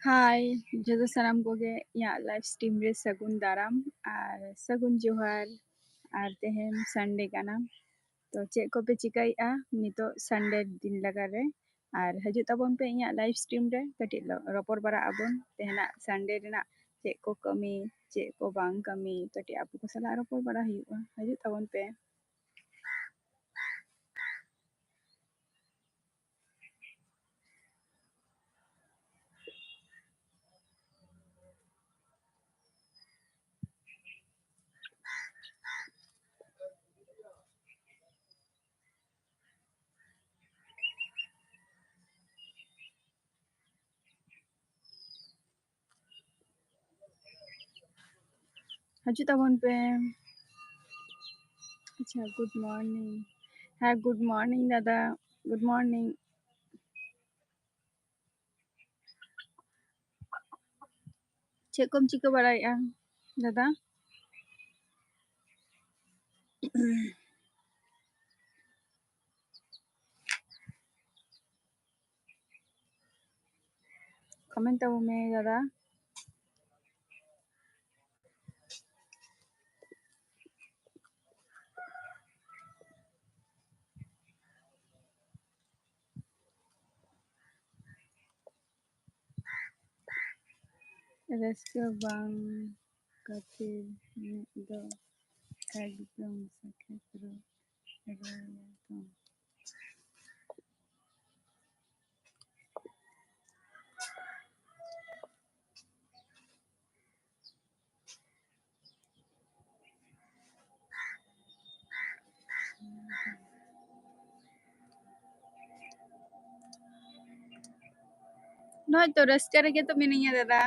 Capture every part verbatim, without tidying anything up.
ᱦᱟᱭ, ᱡᱚᱛᱚ ᱥᱟᱱᱟᱢ ᱠᱚᱜᱮ ᱤᱧᱟᱹᱜ live stream ᱨᱮ ᱥᱟᱹᱜᱩᱱ ᱫᱟᱨᱟᱢ ᱟᱨ ᱥᱟᱹᱜᱩᱱ ᱡᱚᱦᱟᱨ᱾ ᱟᱨ ᱛᱮᱦᱮᱧ Sunday ᱠᱟᱱᱟ, ᱛᱚ ᱪᱮᱫ ᱠᱚᱯᱮ ᱪᱤᱠᱟᱹᱭᱮᱫᱼᱟ ᱱᱤᱛᱚᱜ Sunday ᱫᱤᱱ ᱞᱟᱜᱟ ᱨᱮ? ᱟᱨ ᱦᱤᱡᱩᱜ ᱛᱟᱵᱚᱱ ᱯᱮ ᱤᱧᱟᱹᱜ live stream ᱨᱮ, ᱠᱟᱹᱴᱤᱡ ᱞᱚ-, ᱨᱚᱯᱚᱲ ᱵᱟᱲᱟᱜ ᱟᱵᱚᱱ ᱛᱮᱦᱮᱧᱟᱜ Sunday ᱨᱮᱱᱟᱜ ᱪᱮᱫ ᱠᱚ ᱠᱟᱹᱢᱤ, ᱪᱮᱫ ᱠᱚ ᱵᱟᱝ ᱠᱟᱹᱢᱤ, ᱠᱟᱹᱴᱤᱡ ᱟᱵᱚ ᱠᱚ ᱥᱟᱞᱟᱜ ᱨᱚᱯᱚᱲ ᱵᱟᱲᱟ ᱦᱩᱭᱩᱜᱼᱟ᱾ ᱦᱤᱡᱩᱜ ᱛᱟᱵᱚᱱ ᱯᱮ᱾ ᱦᱤᱡᱩᱜ ᱛᱟᱵᱚᱱ ᱯᱮ᱾ ᱟᱪᱪᱷᱟ, good morning. ᱦᱮᱸ, good morning ᱫᱟᱫᱟ, good morning. ᱪᱮᱫ ᱠᱚᱢ ᱪᱤᱠᱟᱹ ᱵᱟᱲᱟᱭᱮᱫᱼᱟ ᱫᱟᱫᱟ? Comment ᱛᱟᱵᱚᱱ ᱢᱮ ᱫᱟᱫᱟ᱾ ᱨᱟᱹᱥᱠᱟᱹ ᱵᱟᱝ ᱠᱷᱟᱹᱛᱤᱨ ᱢᱮᱫ ᱫᱚ ᱮᱠᱫᱚᱢ ᱥᱟᱹᱠᱷᱤ ᱯᱩᱨᱟᱹ ᱨᱚᱭᱟᱠᱚᱢ᱾ ᱱᱚᱜᱼᱚᱭ ᱛᱚ, ᱨᱟᱹᱥᱠᱟᱹ ᱨᱮᱜᱮ ᱛᱚ ᱢᱤᱱᱟᱹᱧᱟ ᱫᱟᱫᱟ,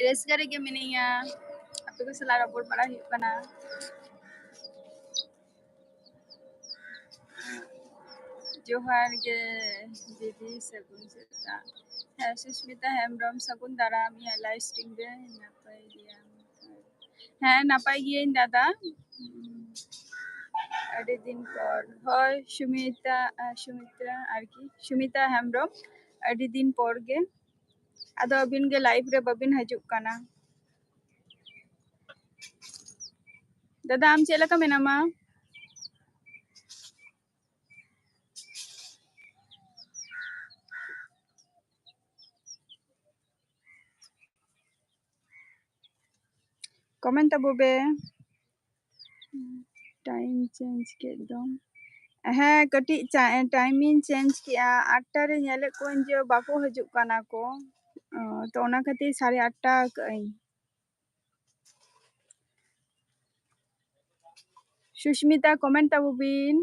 ᱨᱟᱹᱥᱠᱟᱹ ᱨᱮᱜᱮ ᱢᱤᱱᱟᱹᱧᱟ, ᱟᱯᱮ ᱠᱚ ᱥᱟᱞᱟᱜ ᱨᱚᱯᱚᱲ ᱵᱟᱲᱟ ᱦᱩᱭᱩᱜ ᱠᱟᱱᱟ᱾ ᱡᱚᱦᱟᱨ ᱜᱮ ᱫᱤᱫᱤ, ᱥᱟᱹᱜᱩᱱ ᱥᱮᱛᱟᱜ᱾ ᱦᱮᱸ, ᱥᱩᱥᱢᱤᱛᱟ ᱦᱮᱢᱵᱨᱚᱢ, ᱥᱟᱹᱜᱩᱱ ᱫᱟᱨᱟᱢ ᱤᱧᱟᱹᱜ live stream ᱨᱮ᱾ ᱱᱟᱯᱟᱭ ᱜᱮᱭᱟᱢ? ᱦᱮᱸ, ᱱᱟᱯᱟᱭ ᱜᱤᱭᱟᱹᱧ ᱫᱟᱫᱟ᱾ ᱟᱹᱰᱤ ᱫᱤᱱ ᱯᱚᱨ᱾ ᱦᱳᱭ, ᱥᱩᱢᱤᱛᱟ, ᱟᱨ ᱥᱩᱢᱤᱛᱨᱟ ᱟᱨᱠᱤ, ᱥᱩᱢᱤᱛᱟ ᱦᱮᱢᱵᱨᱚᱢ, ᱟᱹᱰᱤ ᱫᱤᱱ ᱯᱚᱨ ᱜᱮ᱾ ᱟᱫᱚ ᱟᱹᱵᱤᱱ ᱜᱮ live ᱨᱮ ᱵᱟᱹᱵᱤᱱ ᱦᱤᱡᱩᱜ ᱠᱟᱱᱟ᱾ ᱫᱟᱫᱟ, ᱟᱢ ᱪᱮᱫ ᱞᱮᱠᱟ ᱢᱮᱱᱟᱢᱟ? Comment ᱛᱟᱵᱚ ᱵᱮ᱾ Time change ᱠᱮᱫ ᱫᱚ᱾ ᱦᱮᱸ, ᱠᱟᱹᱴᱤᱡ ᱪᱟ-, time ᱤᱧ change ᱠᱮᱜᱼᱟ᱾ ᱟᱴᱴᱟ ᱨᱮ ᱧᱮᱞᱮᱫ ᱠᱚᱣᱟᱧ ᱡᱮ ᱵᱟᱠᱚ ᱦᱤᱡᱩᱜ ᱠᱟᱱᱟ ᱠᱚ᱾ ᱚ, ᱛᱚ ᱚᱱᱟ ᱠᱷᱟᱹᱛᱤᱨ ᱥᱟᱲᱮ ᱟᱴᱴᱟ ᱠᱟᱜ ᱟᱹᱧ᱾ ᱥᱩᱥᱢᱤᱛᱟ, comment ᱛᱟᱵᱚ ᱵᱤᱱ᱾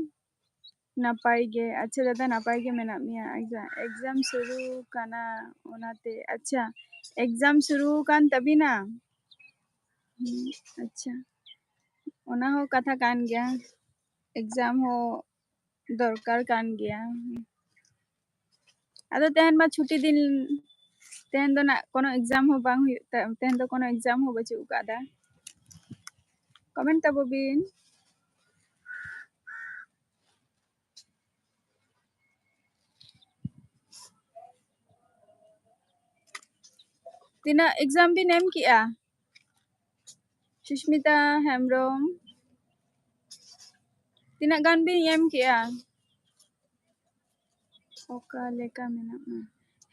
ᱱᱟᱯᱟᱭ ᱜᱮ᱾ ᱟᱪᱪᱷᱟ ᱫᱟᱫᱟ, ᱱᱟᱯᱟᱭ ᱜᱮ ᱢᱮᱱᱟᱜ ᱢᱮᱭᱟ᱾ Exam, exam ᱥᱩᱨᱩ ᱠᱟᱱᱟ ᱚᱱᱟᱛᱮ᱾ ᱟᱪᱪᱷᱟ, exam ᱥᱩᱨᱩ ᱠᱟᱱ ᱛᱟᱵᱤᱱᱟ? ᱦᱩᱸ, ᱟᱪᱪᱷᱟ, ᱚᱱᱟ ᱦᱚᱸ ᱠᱟᱛᱷᱟ ᱠᱟᱱ ᱜᱮᱭᱟ, exam ᱦᱚᱸ ᱫᱚᱨᱠᱟᱨ ᱠᱟᱱ ᱜᱮᱭᱟ᱾ ᱟᱫᱚ ᱛᱮᱦᱮᱧ ᱢᱟ ᱪᱷᱩᱴᱤ ᱫᱤᱱ, ᱛᱮᱦᱮᱧ ᱫᱚ ᱱᱟᱜ ᱠᱳᱱᱳ exam ᱦᱚᱸ ᱵᱟᱝ ᱦᱩᱭᱩᱜ ᱛᱟ-, ᱛᱮᱦᱮᱧ ᱫᱚ ᱠᱳᱱᱳ exam ᱦᱚᱸ ᱵᱟᱹᱪᱩᱜ ᱟᱠᱟᱫᱟ᱾ Comment ᱛᱟᱵᱚ ᱵᱤᱱ᱾ ᱛᱤᱱᱟᱹᱜ exam ᱵᱤᱱ ᱮᱢ ᱠᱮᱜᱼᱟ? ᱥᱩᱥᱢᱤᱛᱟ ᱦᱮᱢᱵᱨᱚᱢ, ᱛᱤᱱᱟᱹᱜ ᱜᱟᱱ ᱵᱤᱱ ᱮᱢ ᱠᱮᱜᱼᱟ? ᱚᱠᱟ ᱞᱮᱠᱟ ᱢᱮᱱᱟᱜᱼᱟ?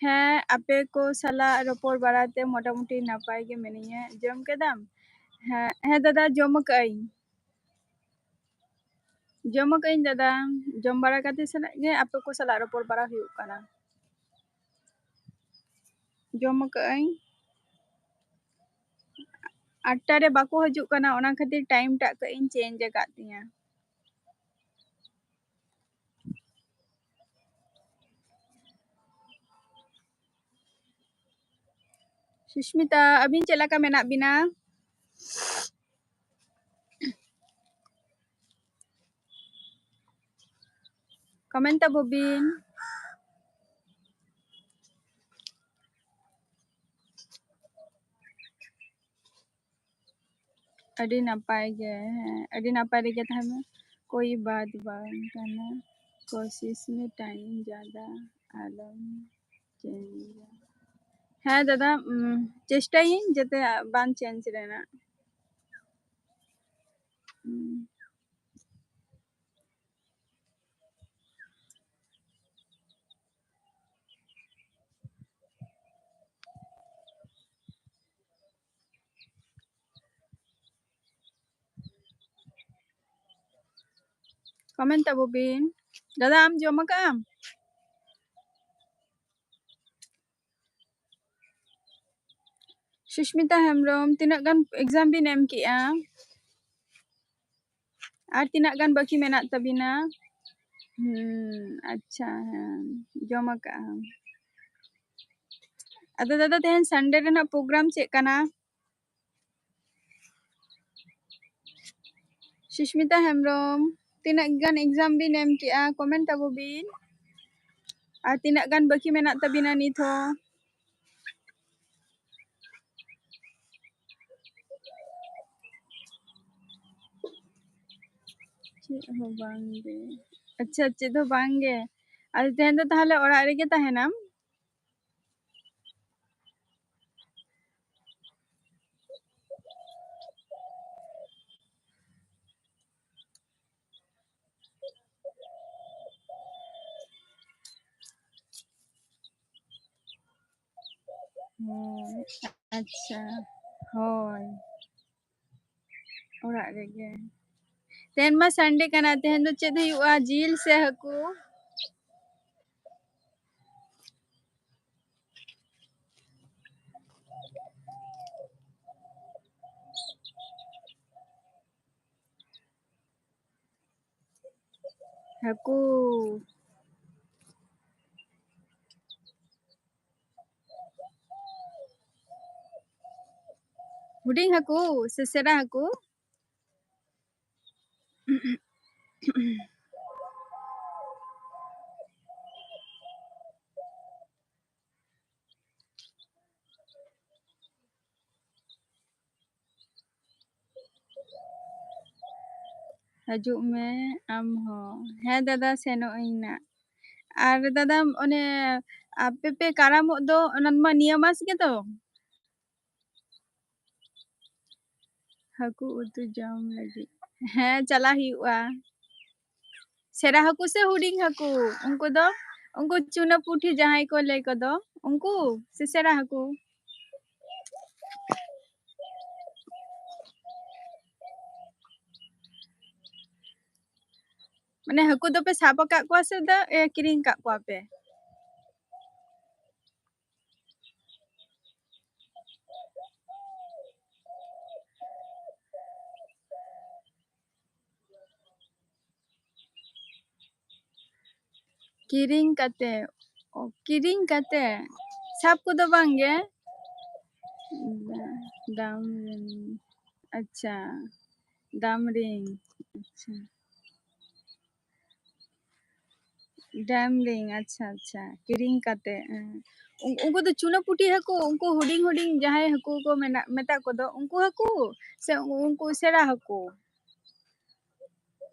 ᱦᱮᱸ, ᱟᱯᱮ ᱠᱚ ᱥᱟᱞᱟᱜ ᱨᱚᱯᱚᱲ ᱵᱟᱲᱟᱛᱮ ᱢᱚᱴᱟᱢᱩᱴᱤ ᱱᱟᱯᱟᱭ ᱜᱮ ᱢᱤᱱᱟᱹᱧᱟ᱾ ᱡᱚᱢ ᱠᱮᱫᱟᱢ? ᱦᱮᱸ, ᱦᱮᱸ ᱫᱟᱫᱟ, ᱡᱚᱢ ᱟᱠᱟᱜ ᱟᱹᱧ᱾ ᱡᱚᱢ ᱟᱠᱟᱜ ᱟᱹᱧ ᱫᱟᱫᱟ᱾ ᱡᱚᱢ ᱵᱟᱲᱟ ᱠᱟᱛᱮ ᱥᱟᱞᱟᱜ ᱜᱮ ᱟᱯᱮ ᱠᱚ ᱥᱟᱞᱟᱜ ᱨᱚᱯᱚᱲ ᱵᱟᱲᱟ ᱦᱩᱭᱩᱜ ᱠᱟᱱᱟ᱾ ᱡᱚᱢ ᱟᱠᱟᱜ ᱟᱹᱧ᱾ ᱟᱴᱴᱟ ᱨᱮ ᱵᱟᱠᱚ ᱦᱤᱡᱩᱜ ᱠᱟᱱᱟ, ᱚᱱᱟ ᱠᱷᱟᱹᱛᱤᱨ time ᱴᱟᱜ ᱠᱟᱹᱡ ᱤᱧ change ᱟᱠᱟᱫ ᱛᱤᱧᱟᱹ᱾ ᱥᱩᱥᱢᱤᱛᱟ, ᱟᱹᱵᱤᱱ ᱪᱮᱫ ᱞᱮᱠᱟ ᱢᱮᱱᱟᱜ ᱵᱤᱱᱟ? Comment ᱛᱟᱵᱚ ᱵᱤᱱ᱾ ᱟᱹᱰᱤ ᱱᱟᱯᱟᱭ ᱜᱮ, ᱦᱮᱸ, ᱟᱹᱰᱤ ᱱᱟᱯᱟᱭ ᱨᱮᱜᱮ ᱛᱟᱦᱮᱱ ᱢᱮ᱾ कोई बात ᱵᱟᱝ ᱠᱟᱱᱟ, कोशिश में टाइम ज़्यादा ᱟᱞᱚᱢ ᱪᱮᱧᱡᱟ᱾ ᱦᱮᱸ ᱫᱟᱫᱟ, ᱩᱢ, ᱪᱮᱥᱴᱟᱭᱟᱹᱧ ᱡᱟᱛᱮ ᱵᱟᱝ ᱪᱮᱧᱡᱽ ᱨᱮᱱᱟᱜ᱾ ᱩᱢ᱾ ᱠᱚᱢᱮᱱᱴ ᱛᱟᱵᱚ ᱵᱤᱱ᱾ ᱫᱟᱫᱟ, ᱟᱢ ᱡᱚᱢ ᱟᱠᱟᱫ ᱟᱢ? ᱥᱩᱥᱢᱤᱛᱟ ᱦᱮᱢᱵᱨᱚᱢ, ᱛᱤᱱᱟᱹᱜ ᱜᱟᱱ ᱮᱠᱡᱟᱢ ᱵᱤᱱ ᱮᱢ ᱠᱮᱜᱼᱟ? ᱟᱨ ᱛᱤᱱᱟᱹᱜ ᱜᱟᱱ ᱵᱟᱹᱠᱤ ᱢᱮᱱᱟᱜ ᱛᱟᱵᱤᱱᱟ? ᱦᱩᱸ, ᱟᱪᱪᱷᱟ, ᱦᱮᱸ, ᱡᱚᱢ ᱟᱠᱟᱜᱼᱟ᱾ ᱟᱫᱚ ᱫᱟᱫᱟ, ᱛᱮᱦᱮᱧ ᱥᱟᱱᱰᱮ ᱨᱮᱱᱟᱜ ᱯᱨᱳᱜᱨᱟᱢ ᱪᱮᱫ ᱠᱟᱱᱟ? ᱥᱩᱥᱢᱤᱛᱟ ᱦᱮᱢᱵᱨᱚᱢ, ᱛᱤᱱᱟᱹᱜ ᱜᱟᱱ ᱮᱠᱡᱟᱢ ᱵᱤᱱ ᱮᱢ ᱠᱮᱜᱼᱟ? ᱠᱚᱢᱮᱱᱴ ᱟᱵᱚ ᱵᱤᱱ᱾ ᱟᱨ ᱛᱤᱱᱟᱹᱜ ᱜᱟᱱ ᱵᱟᱹᱠᱤ ᱢᱮᱱᱟᱜ ᱛᱟᱵᱤᱱᱟ ᱱᱤᱛ ᱦᱚᱸ? ᱪᱮᱫ ᱦᱚᱸ ᱵᱟᱝ ᱜᱮ᱾ ᱟᱪᱪᱷᱟ, ᱪᱮᱫ ᱦᱚᱸ ᱵᱟᱝ ᱜᱮ᱾ ᱟᱫᱚ ᱛᱮᱦᱮᱧ ᱫᱚ ᱛᱟᱦᱞᱮ ᱚᱲᱟᱜ ᱨᱮᱜᱮ ᱛᱟᱦᱮᱱᱟᱢ? ᱦᱩᱸ, ᱟᱪᱪᱷᱟ, ᱦᱳᱭ, ᱚᱲᱟᱜ ᱨᱮᱜᱮ᱾ ᱛᱮᱦᱮᱧ ᱢᱟ ᱥᱟᱱᱰᱮ ᱠᱟᱱᱟ, ᱛᱮᱦᱮᱧ ᱫᱚ ᱪᱮᱫ ᱦᱩᱭᱩᱜᱼᱟ? ᱡᱤᱞ ᱥᱮ ᱦᱟᱹᱠᱩ? ᱦᱟᱹᱠᱩ᱾ ᱦᱩᱰᱤᱧ ᱦᱟᱹᱠᱩ ᱥᱮ ᱥᱮᱬᱟ ᱦᱟᱹᱠᱩ? ᱦᱤᱡᱩᱜ ᱢᱮ ᱟᱢ ᱦᱚᱸ᱾ ᱦᱮᱸ ᱫᱟᱫᱟ, ᱥᱮᱱᱚᱜ ᱟᱹᱧ ᱱᱟᱜ᱾ ᱟᱨ ᱫᱟᱫᱟ, ᱚᱱᱮ ᱟᱯᱮ ᱯᱮ ᱠᱟᱨᱟᱢᱚᱜ ᱫᱚ, ᱚᱱᱟ ᱢᱟ ᱱᱤᱭᱟᱹ ᱢᱟᱥ ᱜᱮᱛᱚ? ᱦᱟᱹᱠᱩ ᱩᱛᱩ ᱡᱚᱢ ᱞᱟᱹᱜᱤᱫ᱾ ᱦᱮᱸ, ᱪᱟᱞᱟᱜ ᱦᱩᱭᱩᱜᱼᱟ᱾ ᱥᱮᱬᱟ ᱦᱟᱹᱠᱩ ᱥᱮ ᱦᱩᱰᱤᱧ ᱦᱟᱹᱠᱩ? ᱩᱱᱠᱩ ᱫᱚ, ᱩᱱᱠᱩ ᱪᱩᱱᱟᱹ ᱯᱩᱴᱷᱤ ᱡᱟᱦᱟᱸᱭ ᱠᱚ ᱞᱟᱹᱭ ᱠᱚᱫᱚ, ᱩᱱᱠᱩ ᱥᱮ ᱥᱮᱬᱟ ᱦᱟᱹᱠᱩ? ᱢᱟᱱᱮ, ᱦᱟᱹᱠᱩ ᱫᱚᱯᱮ ᱥᱟᱵ ᱟᱠᱟᱫ ᱠᱚᱣᱟ ᱥᱮ ᱫᱚ, ᱮ, ᱠᱤᱨᱤᱧ ᱟᱠᱟᱫ ᱠᱚᱣᱟ ᱯᱮ? ᱠᱤᱨᱤᱧ ᱠᱟᱛᱮ᱾ ᱚ, ᱠᱤᱨᱤᱧ ᱠᱟᱛᱮ? ᱥᱟᱵ ᱠᱚᱫᱚ ᱵᱟᱝ ᱜᱮ? ᱫᱟ-, ᱫᱟᱢ ᱨᱤᱱ᱾ ᱟᱪᱪᱷᱟ, ᱫᱟᱢ ᱨᱤᱱ᱾ ᱟᱪᱪᱷᱟ᱾ ᱰᱮᱢ ᱨᱤᱱ, ᱟᱪᱪᱷᱟ, ᱟᱪᱪᱷᱟ, ᱠᱤᱨᱤᱧ ᱠᱟᱛᱮ, ᱦᱮᱸ᱾ ᱩᱱ-, ᱩᱱᱠᱩ ᱫᱚ ᱪᱩᱱᱟᱹ ᱯᱩᱴᱷᱤ ᱦᱟᱹᱠᱩ, ᱩᱱᱠᱩ ᱦᱩᱰᱤᱧ ᱦᱩᱰᱤᱧ ᱡᱟᱦᱟᱸᱭ ᱦᱟᱹᱠᱩ ᱠᱚ ᱢᱮᱱᱟᱜ, ᱢᱮᱛᱟ ᱠᱚᱫᱚ, ᱩᱱᱠᱩ ᱦᱟᱹᱠᱩ ᱥᱮ ᱩᱱᱠᱩ ᱥᱮᱬᱟ ᱦᱟᱹᱠᱩ?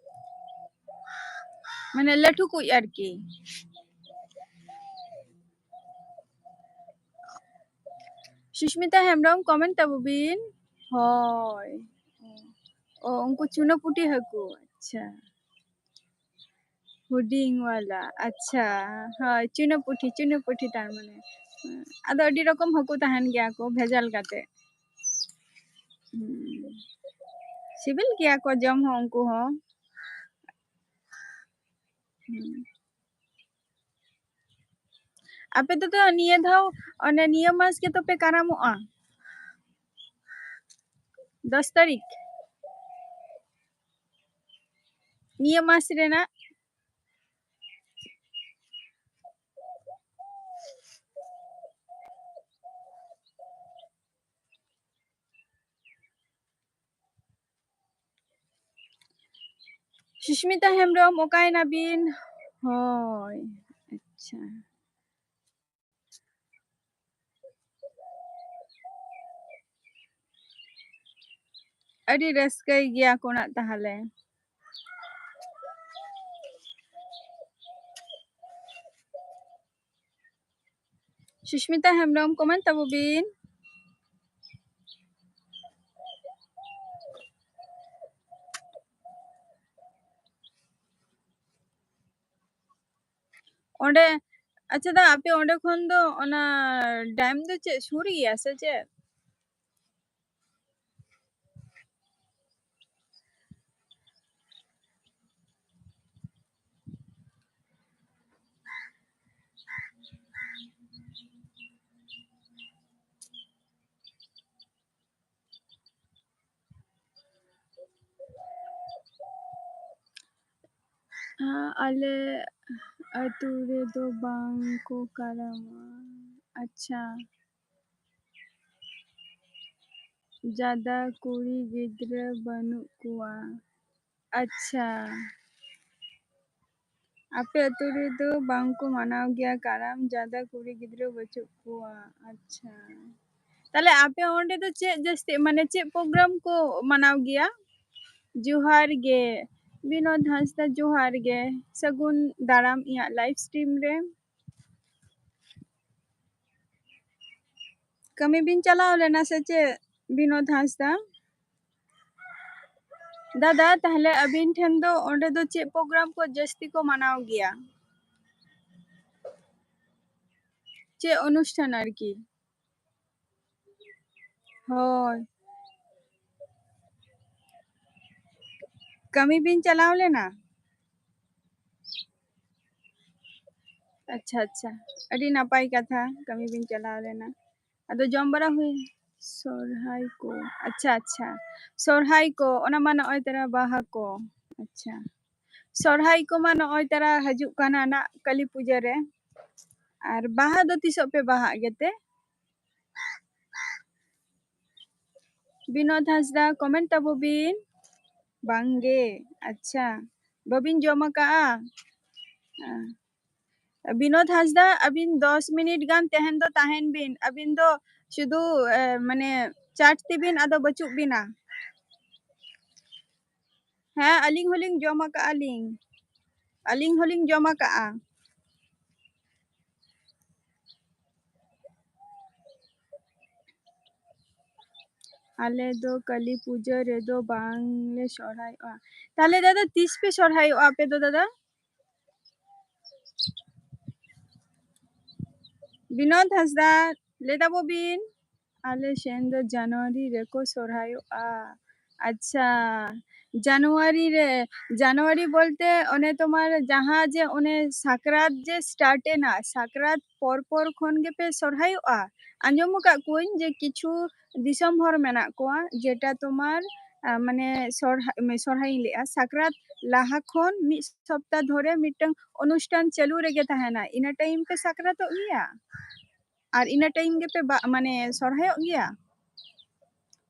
ᱢᱟᱱᱮ ᱞᱟᱹᱴᱩ ᱠᱩᱡ ᱟᱨᱠᱤ᱾ ᱥᱩᱥᱢᱤᱛᱟ ᱦᱮᱢᱵᱨᱚᱢ, comment ᱛᱟᱵᱚ ᱵᱤᱱ᱾ ᱦᱳᱭ᱾ ᱚ, ᱩᱱᱠᱩ ᱪᱩᱱᱟᱹ ᱯᱩᱴᱷᱤ ᱦᱟᱹᱠᱩ᱾ ᱟᱪᱪᱷᱟ᱾ ᱦᱩᱰᱤᱧ ᱣᱟᱞᱟ, ᱟᱪᱪᱷᱟ, ᱦᱳᱭ, ᱪᱩᱱᱟᱹ ᱯᱩᱴᱷᱤ, ᱪᱩᱱᱟᱹ ᱯᱩᱴᱷᱤ ᱛᱟᱨ ᱢᱟᱱᱮ᱾ ᱟᱫᱚ ᱟᱹᱰᱤ ᱨᱚᱠᱚᱢ ᱦᱟᱹᱠᱩ ᱛᱟᱦᱮᱱ ᱜᱮᱭᱟ ᱠᱚ, ᱵᱷᱮᱡᱟᱞ ᱠᱟᱛᱮ᱾ ᱦᱩᱸ᱾ ᱥᱤᱵᱤᱞ ᱜᱮᱭᱟ ᱠᱚ ᱡᱚᱢ ᱦᱚᱸ ᱩᱱᱠᱩ ᱦᱚᱸ᱾ ᱦᱩᱸ᱾ ᱟᱯᱮ ᱫᱚ ᱛᱚ ᱱᱤᱭᱟᱹ ᱫᱷᱟᱣ, ᱚᱱᱮ ᱱᱤᱭᱟᱹ ᱢᱟᱥ ᱜᱮᱛᱚ ᱯᱮ ᱠᱟᱨᱟᱢᱚᱜᱼᱟ? ᱫᱚᱥ ᱛᱟᱹᱨᱤᱠᱷ᱾ ᱱᱤᱭᱟᱹ ᱢᱟᱥ ᱨᱮᱱᱟᱜ᱾ ᱥᱩᱥᱢᱤᱛᱟ ᱦᱮᱢᱵᱨᱚᱢ, ᱚᱠᱟᱭᱮᱱᱟ ᱵᱤᱱ? ᱦᱳᱭ, ᱟᱪᱪᱷᱟ᱾ ᱟᱹᱰᱤ ᱨᱟᱹᱥᱠᱟᱹᱭ ᱜᱮᱭᱟ ᱠᱚ ᱱᱟᱜ ᱛᱟᱦᱞᱮ᱾ ᱥᱩᱥᱢᱤᱛᱟ ᱦᱮᱢᱵᱨᱚᱢ, comment ᱛᱟᱵᱚ ᱵᱤᱱ᱾ ᱚᱸᱰᱮ, ᱟᱪᱪᱷᱟ ᱫᱟ, ᱟᱯᱮ ᱚᱸᱰᱮ ᱠᱷᱚᱱ ᱫᱚ ᱚᱱᱟ dam ᱫᱚ ᱪᱮᱫ ᱥᱩᱨ ᱜᱮᱭᱟ ᱥᱮ ᱪᱮᱫ? ᱟᱞᱮ ᱟᱹᱛᱩ ᱨᱮᱫᱚ ᱵᱟᱝ ᱠᱚ ᱠᱟᱨᱟᱢᱟ᱾ ᱟᱪᱪᱷᱟ᱾ ᱡᱟᱫᱟ ᱠᱩᱲᱤ ᱜᱤᱫᱽᱨᱟᱹ ᱵᱟᱹᱱᱩᱜ ᱠᱚᱣᱟ᱾ ᱟᱪᱪᱷᱟ᱾ ᱟᱯᱮ ᱟᱹᱛᱩ ᱨᱮᱫᱚ ᱵᱟᱝ ᱠᱚ ᱢᱟᱱᱟᱣ ᱜᱮᱭᱟ ᱠᱟᱨᱟᱢ, ᱡᱟᱫᱟ ᱠᱩᱲᱤ ᱜᱤᱫᱽᱨᱟᱹ ᱵᱟᱹᱪᱩᱜ ᱠᱚᱣᱟ᱾ ᱟᱪᱪᱷᱟ᱾ ᱛᱟᱦᱞᱮ ᱟᱯᱮ ᱚᱸᱰᱮ ᱫᱚ ᱪᱮᱫ ᱡᱟᱹᱥᱛᱤ, ᱢᱟᱱᱮ ᱪᱮᱫ program ᱠᱚ ᱢᱟᱱᱟᱣ ᱜᱮᱭᱟ? ᱡᱚᱦᱟᱨ ᱜᱮ᱾ ᱵᱤᱱᱳᱫ ᱦᱟᱸᱥᱫᱟ, ᱡᱚᱦᱟᱨ ᱜᱮ᱾ ᱥᱟᱹᱜᱩᱱ ᱫᱟᱨᱟᱢ ᱤᱧᱟᱹᱜ live stream ᱨᱮ᱾ ᱠᱟᱹᱢᱤ ᱵᱤᱱ ᱪᱟᱞᱟᱣ ᱞᱮᱱᱟ ᱥᱮ ᱪᱮᱫ, ᱵᱤᱱᱳᱫ ᱦᱟᱸᱥᱫᱟ? ᱫᱟᱫᱟ, ᱛᱟᱦᱞᱮ ᱟᱹᱵᱤᱱ ᱴᱷᱮᱱ ᱫᱚ ᱚᱸᱰᱮ ᱫᱚ ᱪᱮᱫ program ᱠᱚ ᱡᱟᱹᱥᱛᱤ ᱠᱚ ᱢᱟᱱᱟᱣ ᱜᱮᱭᱟ? ᱪᱮᱫ ᱚᱱᱩᱥᱴᱷᱟᱱ ᱟᱨᱠᱤ? ᱦᱳᱭ᱾ ᱠᱟᱹᱢᱤ ᱵᱤᱱ ᱪᱟᱞᱟᱣ ᱞᱮᱱᱟ? ᱟᱪᱪᱷᱟ, ᱟᱪᱪᱷᱟ, ᱟᱹᱰᱤ ᱱᱟᱯᱟᱭ ᱠᱟᱛᱷᱟ, ᱠᱟᱹᱢᱤ ᱵᱤᱱ ᱪᱟᱞᱟᱣ ᱞᱮᱱᱟ᱾ ᱟᱫᱚ ᱡᱚᱢ ᱵᱟᱲᱟ ᱦᱩᱭ, ᱥᱚᱨᱦᱟᱭ ᱠᱚ, ᱟᱪᱪᱷᱟ, ᱟᱪᱪᱷᱟ, ᱥᱚᱨᱦᱟᱭ ᱠᱚ, ᱚᱱᱟ ᱢᱟ ᱱᱚᱜᱼᱚᱭ ᱛᱟᱨᱟ ᱵᱟᱦᱟ ᱠᱚ, ᱟᱪᱪᱷᱟ, ᱥᱚᱨᱦᱟᱭ ᱠᱚᱢᱟ ᱱᱚᱜᱼᱚᱭ ᱛᱟᱨᱟ ᱦᱤᱡᱩᱜ ᱠᱟᱱᱟ ᱱᱟᱜ ᱠᱟᱹᱞᱤ ᱯᱩᱡᱟᱹ ᱨᱮ, ᱟᱨ ᱵᱟᱦᱟ ᱫᱚ ᱛᱤᱥᱚᱜ ᱯᱮ ᱵᱟᱦᱟᱜ ᱜᱮᱛᱮ? ᱵᱤᱱᱳᱫ ᱦᱟᱸᱥᱫᱟ, comment ᱛᱟᱵᱚ ᱵᱤᱱ᱾ ᱵᱟᱝᱜᱮ, ᱟᱪᱪᱷᱟ, ᱵᱟᱹᱵᱤᱱ ᱡᱚᱢ ᱟᱠᱟᱜᱼᱟ? ᱦᱮᱸ᱾ ᱵᱤᱱᱳᱫ ᱦᱟᱸᱥᱫᱟ, ᱟᱹᱵᱤᱱ ᱫᱚᱥ ᱢᱤᱱᱤᱴ ᱜᱟᱱ ᱛᱟᱦᱮᱱ ᱫᱚ ᱛᱟᱦᱮᱱ ᱵᱤᱱ, ᱟᱹᱵᱤᱱ ᱫᱚ ᱥᱩᱫᱷᱩ, ᱮ, ᱢᱟᱱᱮ chat ᱛᱮᱵᱤᱱ, ᱟᱫᱚ ᱵᱟᱹᱪᱩᱜ ᱵᱤᱱᱟ᱾ ᱦᱮᱸ, ᱟᱹᱞᱤᱧ ᱦᱚᱞᱤᱧ ᱡᱚᱢ ᱟᱠᱟᱜᱼᱟ ᱞᱤᱧ, ᱟᱹᱞᱤᱧ ᱦᱚᱞᱤᱧ ᱡᱚᱢ ᱟᱠᱟᱜᱼᱟ᱾ ᱟᱞᱮ ᱫᱚ ᱠᱟᱹᱞᱤ ᱯᱩᱡᱟᱹ ᱨᱮᱫᱚ ᱵᱟᱝᱞᱮ ᱥᱚᱨᱦᱟᱭᱚᱜᱼᱟ᱾ ᱛᱟᱦᱞᱮ ᱫᱟᱫᱟ, ᱛᱤᱥ ᱯᱮ ᱥᱚᱨᱦᱟᱭᱚᱜᱼᱟ ᱟᱯᱮ ᱫᱚ ᱫᱟᱫᱟ? ᱵᱤᱱᱳᱫ ᱦᱟᱸᱥᱫᱟ, ᱞᱟᱹᱭ ᱛᱟᱵᱚ ᱵᱤᱱ᱾ ᱟᱞᱮ ᱥᱮᱱ ᱫᱚ ᱡᱟᱱᱩᱣᱟᱨᱤ ᱨᱮᱠᱚ ᱥᱚᱨᱦᱟᱭᱚᱜᱼᱟ᱾ ᱟᱪᱪᱷᱟ, ᱡᱟᱱᱩᱣᱟᱨᱤ ᱨᱮ, ᱡᱟᱱᱩᱣᱟᱨᱤ ᱵᱚᱞᱛᱮ ᱚᱱᱮ ᱛᱳᱢᱟᱨ ᱡᱟᱦᱟᱸ ᱡᱮ ᱚᱱᱮ ᱥᱟᱠᱨᱟᱛ ᱡᱮ start ᱮᱱᱟ, ᱥᱟᱠᱨᱟᱛ ᱯᱚᱨ ᱯᱚᱨ ᱠᱷᱚᱱ ᱜᱮᱯᱮ ᱥᱚᱨᱦᱟᱭᱚᱜᱼᱟ? ᱟᱸᱡᱚᱢ ᱟᱠᱟᱫ ᱠᱚᱣᱟᱹᱧ ᱡᱮ ᱠᱤᱪᱷᱩ ᱫᱤᱥᱚᱢ ᱦᱚᱲ ᱢᱮᱱᱟᱜ ᱠᱚᱣᱟ, ᱡᱮᱴᱟ ᱛᱳᱢᱟᱨ, ᱟ, ᱢᱟᱱᱮ ᱥᱚᱨᱦᱟ-, ᱢᱟᱱᱮ ᱥᱚᱨᱦᱟᱭᱤᱧ ᱞᱟᱹᱭᱮᱜᱼᱟ, ᱥᱟᱠᱨᱟᱛ ᱞᱟᱦᱟ ᱠᱷᱚᱱ ᱢᱤᱫ ᱥᱚᱯᱛᱟ ᱫᱷᱚᱨᱮ ᱢᱤᱫᱴᱟᱝ ᱚᱱᱩᱥᱴᱷᱟᱱ ᱪᱟᱹᱞᱩ ᱨᱮᱜᱮ ᱛᱟᱦᱮᱱᱟ᱾ ᱤᱱᱟᱹ time ᱯᱮ ᱥᱟᱠᱨᱟᱛᱚᱜ ᱜᱮᱭᱟ? ᱟᱨ ᱤᱱᱟᱹ time ᱜᱮᱯᱮ ᱵᱟ-, ᱢᱟᱱᱮ ᱥᱚᱨᱦᱟᱭᱚᱜ ᱜᱮᱭᱟ?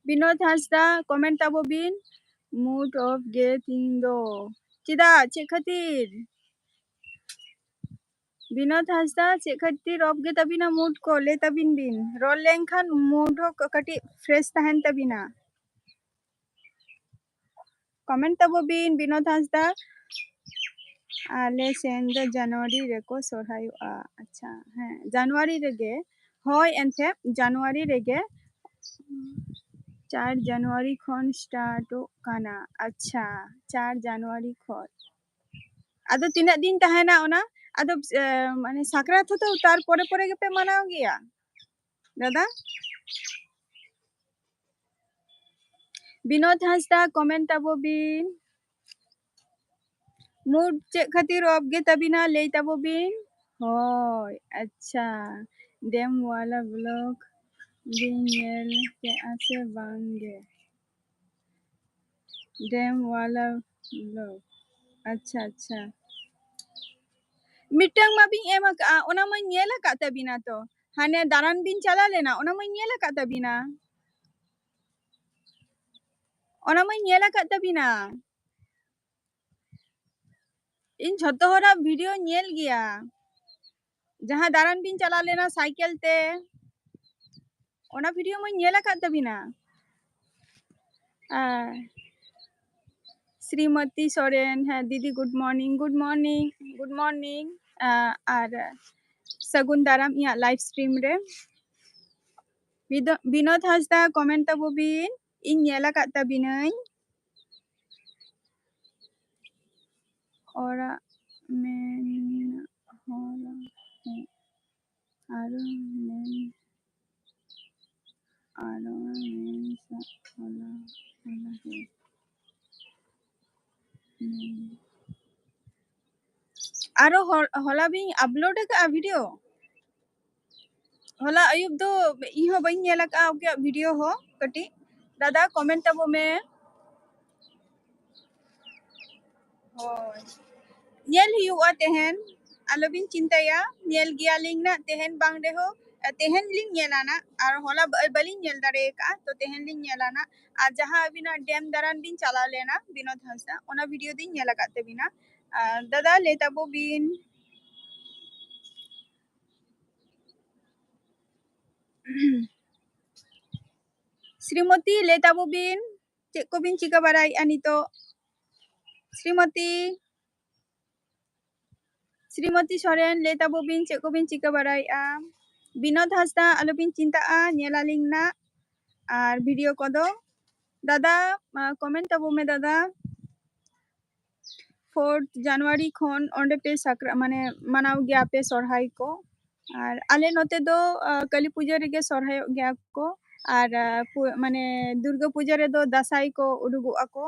ᱵᱤᱱᱳᱫ ᱦᱟᱸᱥᱫᱟ, comment ᱛᱟᱵᱚ ᱵᱤᱱ᱾ Mood off ᱜᱮ ᱛᱤᱦᱤᱧ ᱫᱚ᱾ ᱪᱮᱫᱟᱜ? ᱪᱮᱫ ᱠᱷᱟᱹᱛᱤᱨ? ᱵᱤᱱᱳᱫ ᱦᱟᱸᱥᱫᱟ, ᱪᱮᱫ ᱠᱷᱟᱹᱛᱤᱨ off ᱜᱮ ᱛᱟᱵᱤᱱᱟ mood ᱠᱚ? ᱞᱟᱹᱭ ᱛᱟᱵᱤᱱ ᱵᱤᱱ᱾ ᱨᱚᱲ ᱞᱮᱱᱠᱷᱟᱱ mood ᱦᱚᱸ ᱠᱟᱹᱴᱤᱡ fresh ᱛᱟᱦᱮᱱ ᱛᱟᱵᱤᱱᱟ᱾ Comment ᱛᱟᱵᱚ ᱵᱤᱱ, ᱵᱤᱱᱳᱫ ᱦᱟᱸᱥᱫᱟ᱾ ᱟᱞᱮ ᱥᱮᱱ ᱫᱚ ᱡᱟᱱᱩᱣᱟᱨᱤ ᱨᱮᱠᱚ ᱥᱚᱨᱦᱟᱭᱚᱜᱼᱟ᱾ ᱟᱪᱪᱷᱟ, ᱦᱮᱸ, ᱡᱟᱱᱩᱣᱟᱨᱤ ᱨᱮᱜᱮ᱾ ᱦᱳᱭ, ᱮᱱᱛᱮ ᱡᱟᱱᱩᱣᱟᱨᱤ ᱨᱮᱜᱮ, ᱪᱟᱨ ᱡᱟᱱᱩᱣᱟᱨᱤ ᱠᱷᱚᱱ startᱚᱜ ᱠᱟᱱᱟ᱾ ᱟᱪᱪᱷᱟ, ᱪᱟᱨ ᱡᱟᱱᱩᱣᱟᱨᱤ ᱠᱷᱚᱱ᱾ ᱟᱫᱚ ᱛᱤᱱᱟᱹᱜ ᱫᱤᱱ ᱛᱟᱦᱮᱱᱟ ᱚᱱᱟ? ᱟᱫᱚ, ᱮ, ᱢᱟᱱᱮ ᱥᱟᱠᱨᱟᱛ ᱦᱚᱸᱛᱚ ᱛᱟᱨ ᱯᱚᱨᱮ ᱯᱚᱨᱮ ᱜᱮᱯᱮ ᱢᱟᱱᱟᱣ ᱜᱮᱭᱟ ᱫᱟᱫᱟ? ᱵᱤᱱᱳᱫ ᱦᱟᱸᱥᱫᱟ, comment ᱛᱟᱵᱚ ᱵᱤᱱ᱾ Mood ᱪᱮᱫ ᱠᱷᱟᱹᱛᱤᱨ off ᱜᱮ ᱛᱟᱵᱤᱱᱟ, ᱞᱟᱹᱭ ᱛᱟᱵᱚ ᱵᱤᱱ᱾ ᱦᱳᱭ, ᱟᱪᱪᱷᱟ᱾ ᱰᱮᱢ ᱣᱟᱞᱟ vlog ᱵᱤᱱ ᱧᱮᱞ ᱠᱮᱜᱼᱟ ᱥᱮ ᱵᱟᱝ ᱜᱮ? ᱰᱮᱢ ᱣᱟᱞᱟ vlog᱾ ᱟᱪᱪᱷᱟ, ᱟᱪᱪᱷᱟ᱾ ᱢᱤᱫᱴᱟᱝ ᱢᱟᱵᱤᱱ ᱮᱢ ᱟᱠᱟᱜᱼᱟ, ᱚᱱᱟ ᱢᱟᱧ ᱧᱮᱞ ᱟᱠᱟᱫ ᱛᱟᱵᱤᱱᱟ ᱛᱚ᱾ ᱦᱟᱱᱮ ᱫᱟᱬᱟᱱ ᱵᱤᱱ ᱪᱟᱞᱟᱣ ᱞᱮᱱᱟ, ᱚᱱᱟ ᱢᱟᱧ ᱧᱮᱞ ᱟᱠᱟᱫ ᱛᱟᱵᱤᱱᱟ᱾ ᱚᱱᱟ ᱢᱟᱧ ᱧᱮᱞ ᱟᱠᱟᱫ ᱛᱟᱵᱤᱱᱟ᱾ ᱤᱧ ᱡᱷᱚᱛᱚ ᱦᱚᱲᱟᱜ video ᱧᱮᱞ ᱜᱮᱭᱟ᱾ ᱡᱟᱦᱟᱸ ᱫᱟᱬᱟᱱ ᱵᱤᱱ ᱪᱟᱞᱟᱣ ᱞᱮᱱᱟ ᱥᱟᱭᱠᱮᱞ ᱛᱮ, ᱚᱱᱟ video ᱢᱟᱧ ᱧᱮᱞ ᱟᱠᱟᱫ ᱛᱟᱵᱤᱱᱟ᱾ ᱟᱨ ᱥᱨᱤᱢᱚᱛᱤ ᱥᱚᱨᱮᱱ, ᱦᱮᱸ ᱫᱤᱫᱤ, good morning, good morning, good morning᱾ ᱟᱨ ᱥᱟᱹᱜᱩᱱ ᱫᱟᱨᱟᱢ ᱤᱧᱟᱹᱜ live stream ᱨᱮ᱾ ᱵᱤᱫᱚ-, ᱵᱤᱱᱳᱫ ᱦᱟᱸᱥᱫᱟ, comment ᱛᱟᱵᱚ ᱵᱤᱱ, ᱤᱧ ᱧᱮᱞ ᱟᱠᱟᱫ ᱛᱟᱵᱤᱱᱟᱹᱧ᱾ ᱚᱲᱟᱜ ᱢᱮᱱ ᱦᱚᱲ ᱦᱮᱡ, ᱟᱨᱚ ᱢᱮᱱ, ᱟᱨᱚ ᱢᱮᱱ ᱥᱟ-, ᱦᱚᱞᱟ, ᱦᱚᱞᱟ ᱦᱮᱡ᱾ ᱦᱩᱸ᱾ ᱟᱨᱚ ᱦᱚ-, ᱦᱚᱞᱟ ᱵᱤᱱ upload ᱟᱠᱟᱫᱼᱟ video? ᱦᱚᱞᱟ ᱟᱹᱭᱩᱵ ᱫᱚ ᱤᱧ ᱦᱚᱸ ᱵᱟᱹᱧ ᱧᱮᱞ ᱟᱠᱟᱫᱼᱟ ᱚᱠᱚᱭᱟᱜ video ᱦᱚᱸ᱾ ᱠᱟᱹᱴᱤᱡ ᱫᱟᱫᱟ comment ᱛᱟᱵᱚ ᱢᱮ᱾ ᱦᱳᱭ, ᱧᱮᱞ ᱦᱩᱭᱩᱜᱼᱟ ᱛᱮᱦᱮᱧ, ᱟᱞᱚᱵᱤᱱ ᱪᱤᱱᱛᱟᱹᱭᱟ, ᱧᱮᱞ ᱜᱮᱭᱟᱞᱤᱧ ᱱᱟᱜ ᱛᱮᱦᱮᱧ ᱵᱟᱝ ᱨᱮᱦᱚᱸ, ᱛᱮᱦᱮᱧ ᱞᱤᱧ ᱧᱮᱞᱟ ᱱᱟᱜ, ᱟᱨ ᱦᱚᱞᱟ ᱵᱟ-, ᱵᱟᱹᱞᱤᱧ ᱧᱮᱞ ᱫᱟᱲᱮ ᱟᱠᱟᱫᱼᱟ, ᱛᱚ ᱛᱮᱦᱮᱧ ᱞᱤᱧ ᱧᱮᱞᱟ ᱱᱟᱜ᱾ ᱟᱨ ᱡᱟᱦᱟᱸ ᱟᱹᱵᱤᱱᱟᱜ ᱰᱮᱢ ᱫᱟᱬᱟᱱ ᱵᱤᱱ ᱪᱟᱞᱟᱣ ᱞᱮᱱᱟ ᱵᱤᱱᱳᱫ ᱦᱟᱸᱥᱫᱟ, ᱚᱱᱟ video ᱫᱚᱧ ᱧᱮᱞ ᱟᱠᱟᱫ ᱛᱟᱹᱵᱤᱱᱟ᱾ ᱟᱨ ᱫᱟᱫᱟ ᱞᱟᱹᱭ ᱛᱟᱵᱚ ᱵᱤᱱ᱾ ᱥᱨᱤᱢᱚᱛᱤ ᱞᱟᱹᱭ ᱛᱟᱵᱚ ᱵᱤᱱ, ᱪᱮᱫ ᱠᱚᱵᱤᱱ ᱪᱤᱠᱟᱹ ᱵᱟᱲᱟᱭᱮᱫᱼᱟ ᱱᱤᱛᱚᱜ? ᱥᱨᱤᱢᱚᱛᱤ, ᱥᱨᱤᱢᱚᱛᱤ ᱥᱚᱨᱮᱱ ᱞᱟᱹᱭ ᱛᱟᱵᱚ ᱵᱤᱱ, ᱪᱮᱫ ᱠᱚᱵᱤᱱ ᱪᱤᱠᱟᱹ ᱵᱟᱲᱟᱭᱮᱫᱼᱟ? ᱵᱤᱱᱳᱫ ᱦᱟᱸᱥᱫᱟ ᱟᱞᱚᱵᱤᱱ ᱪᱤᱱᱛᱟᱹᱜᱼᱟ, ᱧᱮᱞᱟᱞᱤᱧ ᱱᱟᱜ ᱟᱨ video ᱠᱚᱫᱚ᱾ ᱫᱟᱫᱟ, ᱢᱟ comment ᱛᱟᱵᱚ ᱢᱮ ᱫᱟᱫᱟ᱾ Fourth January ᱠᱷᱚᱱ ᱚᱸᱰᱮ ᱯᱮ ᱥᱟᱠᱨᱟ-, ᱢᱟᱱᱮ ᱢᱟᱱᱟᱣ ᱜᱮᱭᱟ ᱯᱮ ᱥᱚᱨᱦᱟᱭ ᱠᱚ? ᱟᱨ ᱟᱞᱮ ᱱᱚᱛᱮ ᱫᱚ, ᱟ, ᱠᱟᱹᱞᱤ ᱯᱩᱡᱟᱹ ᱨᱮᱜᱮ ᱥᱚᱨᱦᱟᱭᱚᱜ ᱜᱮᱭᱟ ᱠᱚ᱾ ᱟᱨ, ᱟ, ᱯᱩ-, ᱢᱟᱱᱮ ᱫᱩᱨᱜᱟᱹ ᱯᱩᱡᱟᱹ ᱨᱮᱫᱚ ᱫᱟᱸᱥᱟᱭ ᱠᱚ ᱩᱰᱩᱠᱚᱜᱼᱟ ᱠᱚ᱾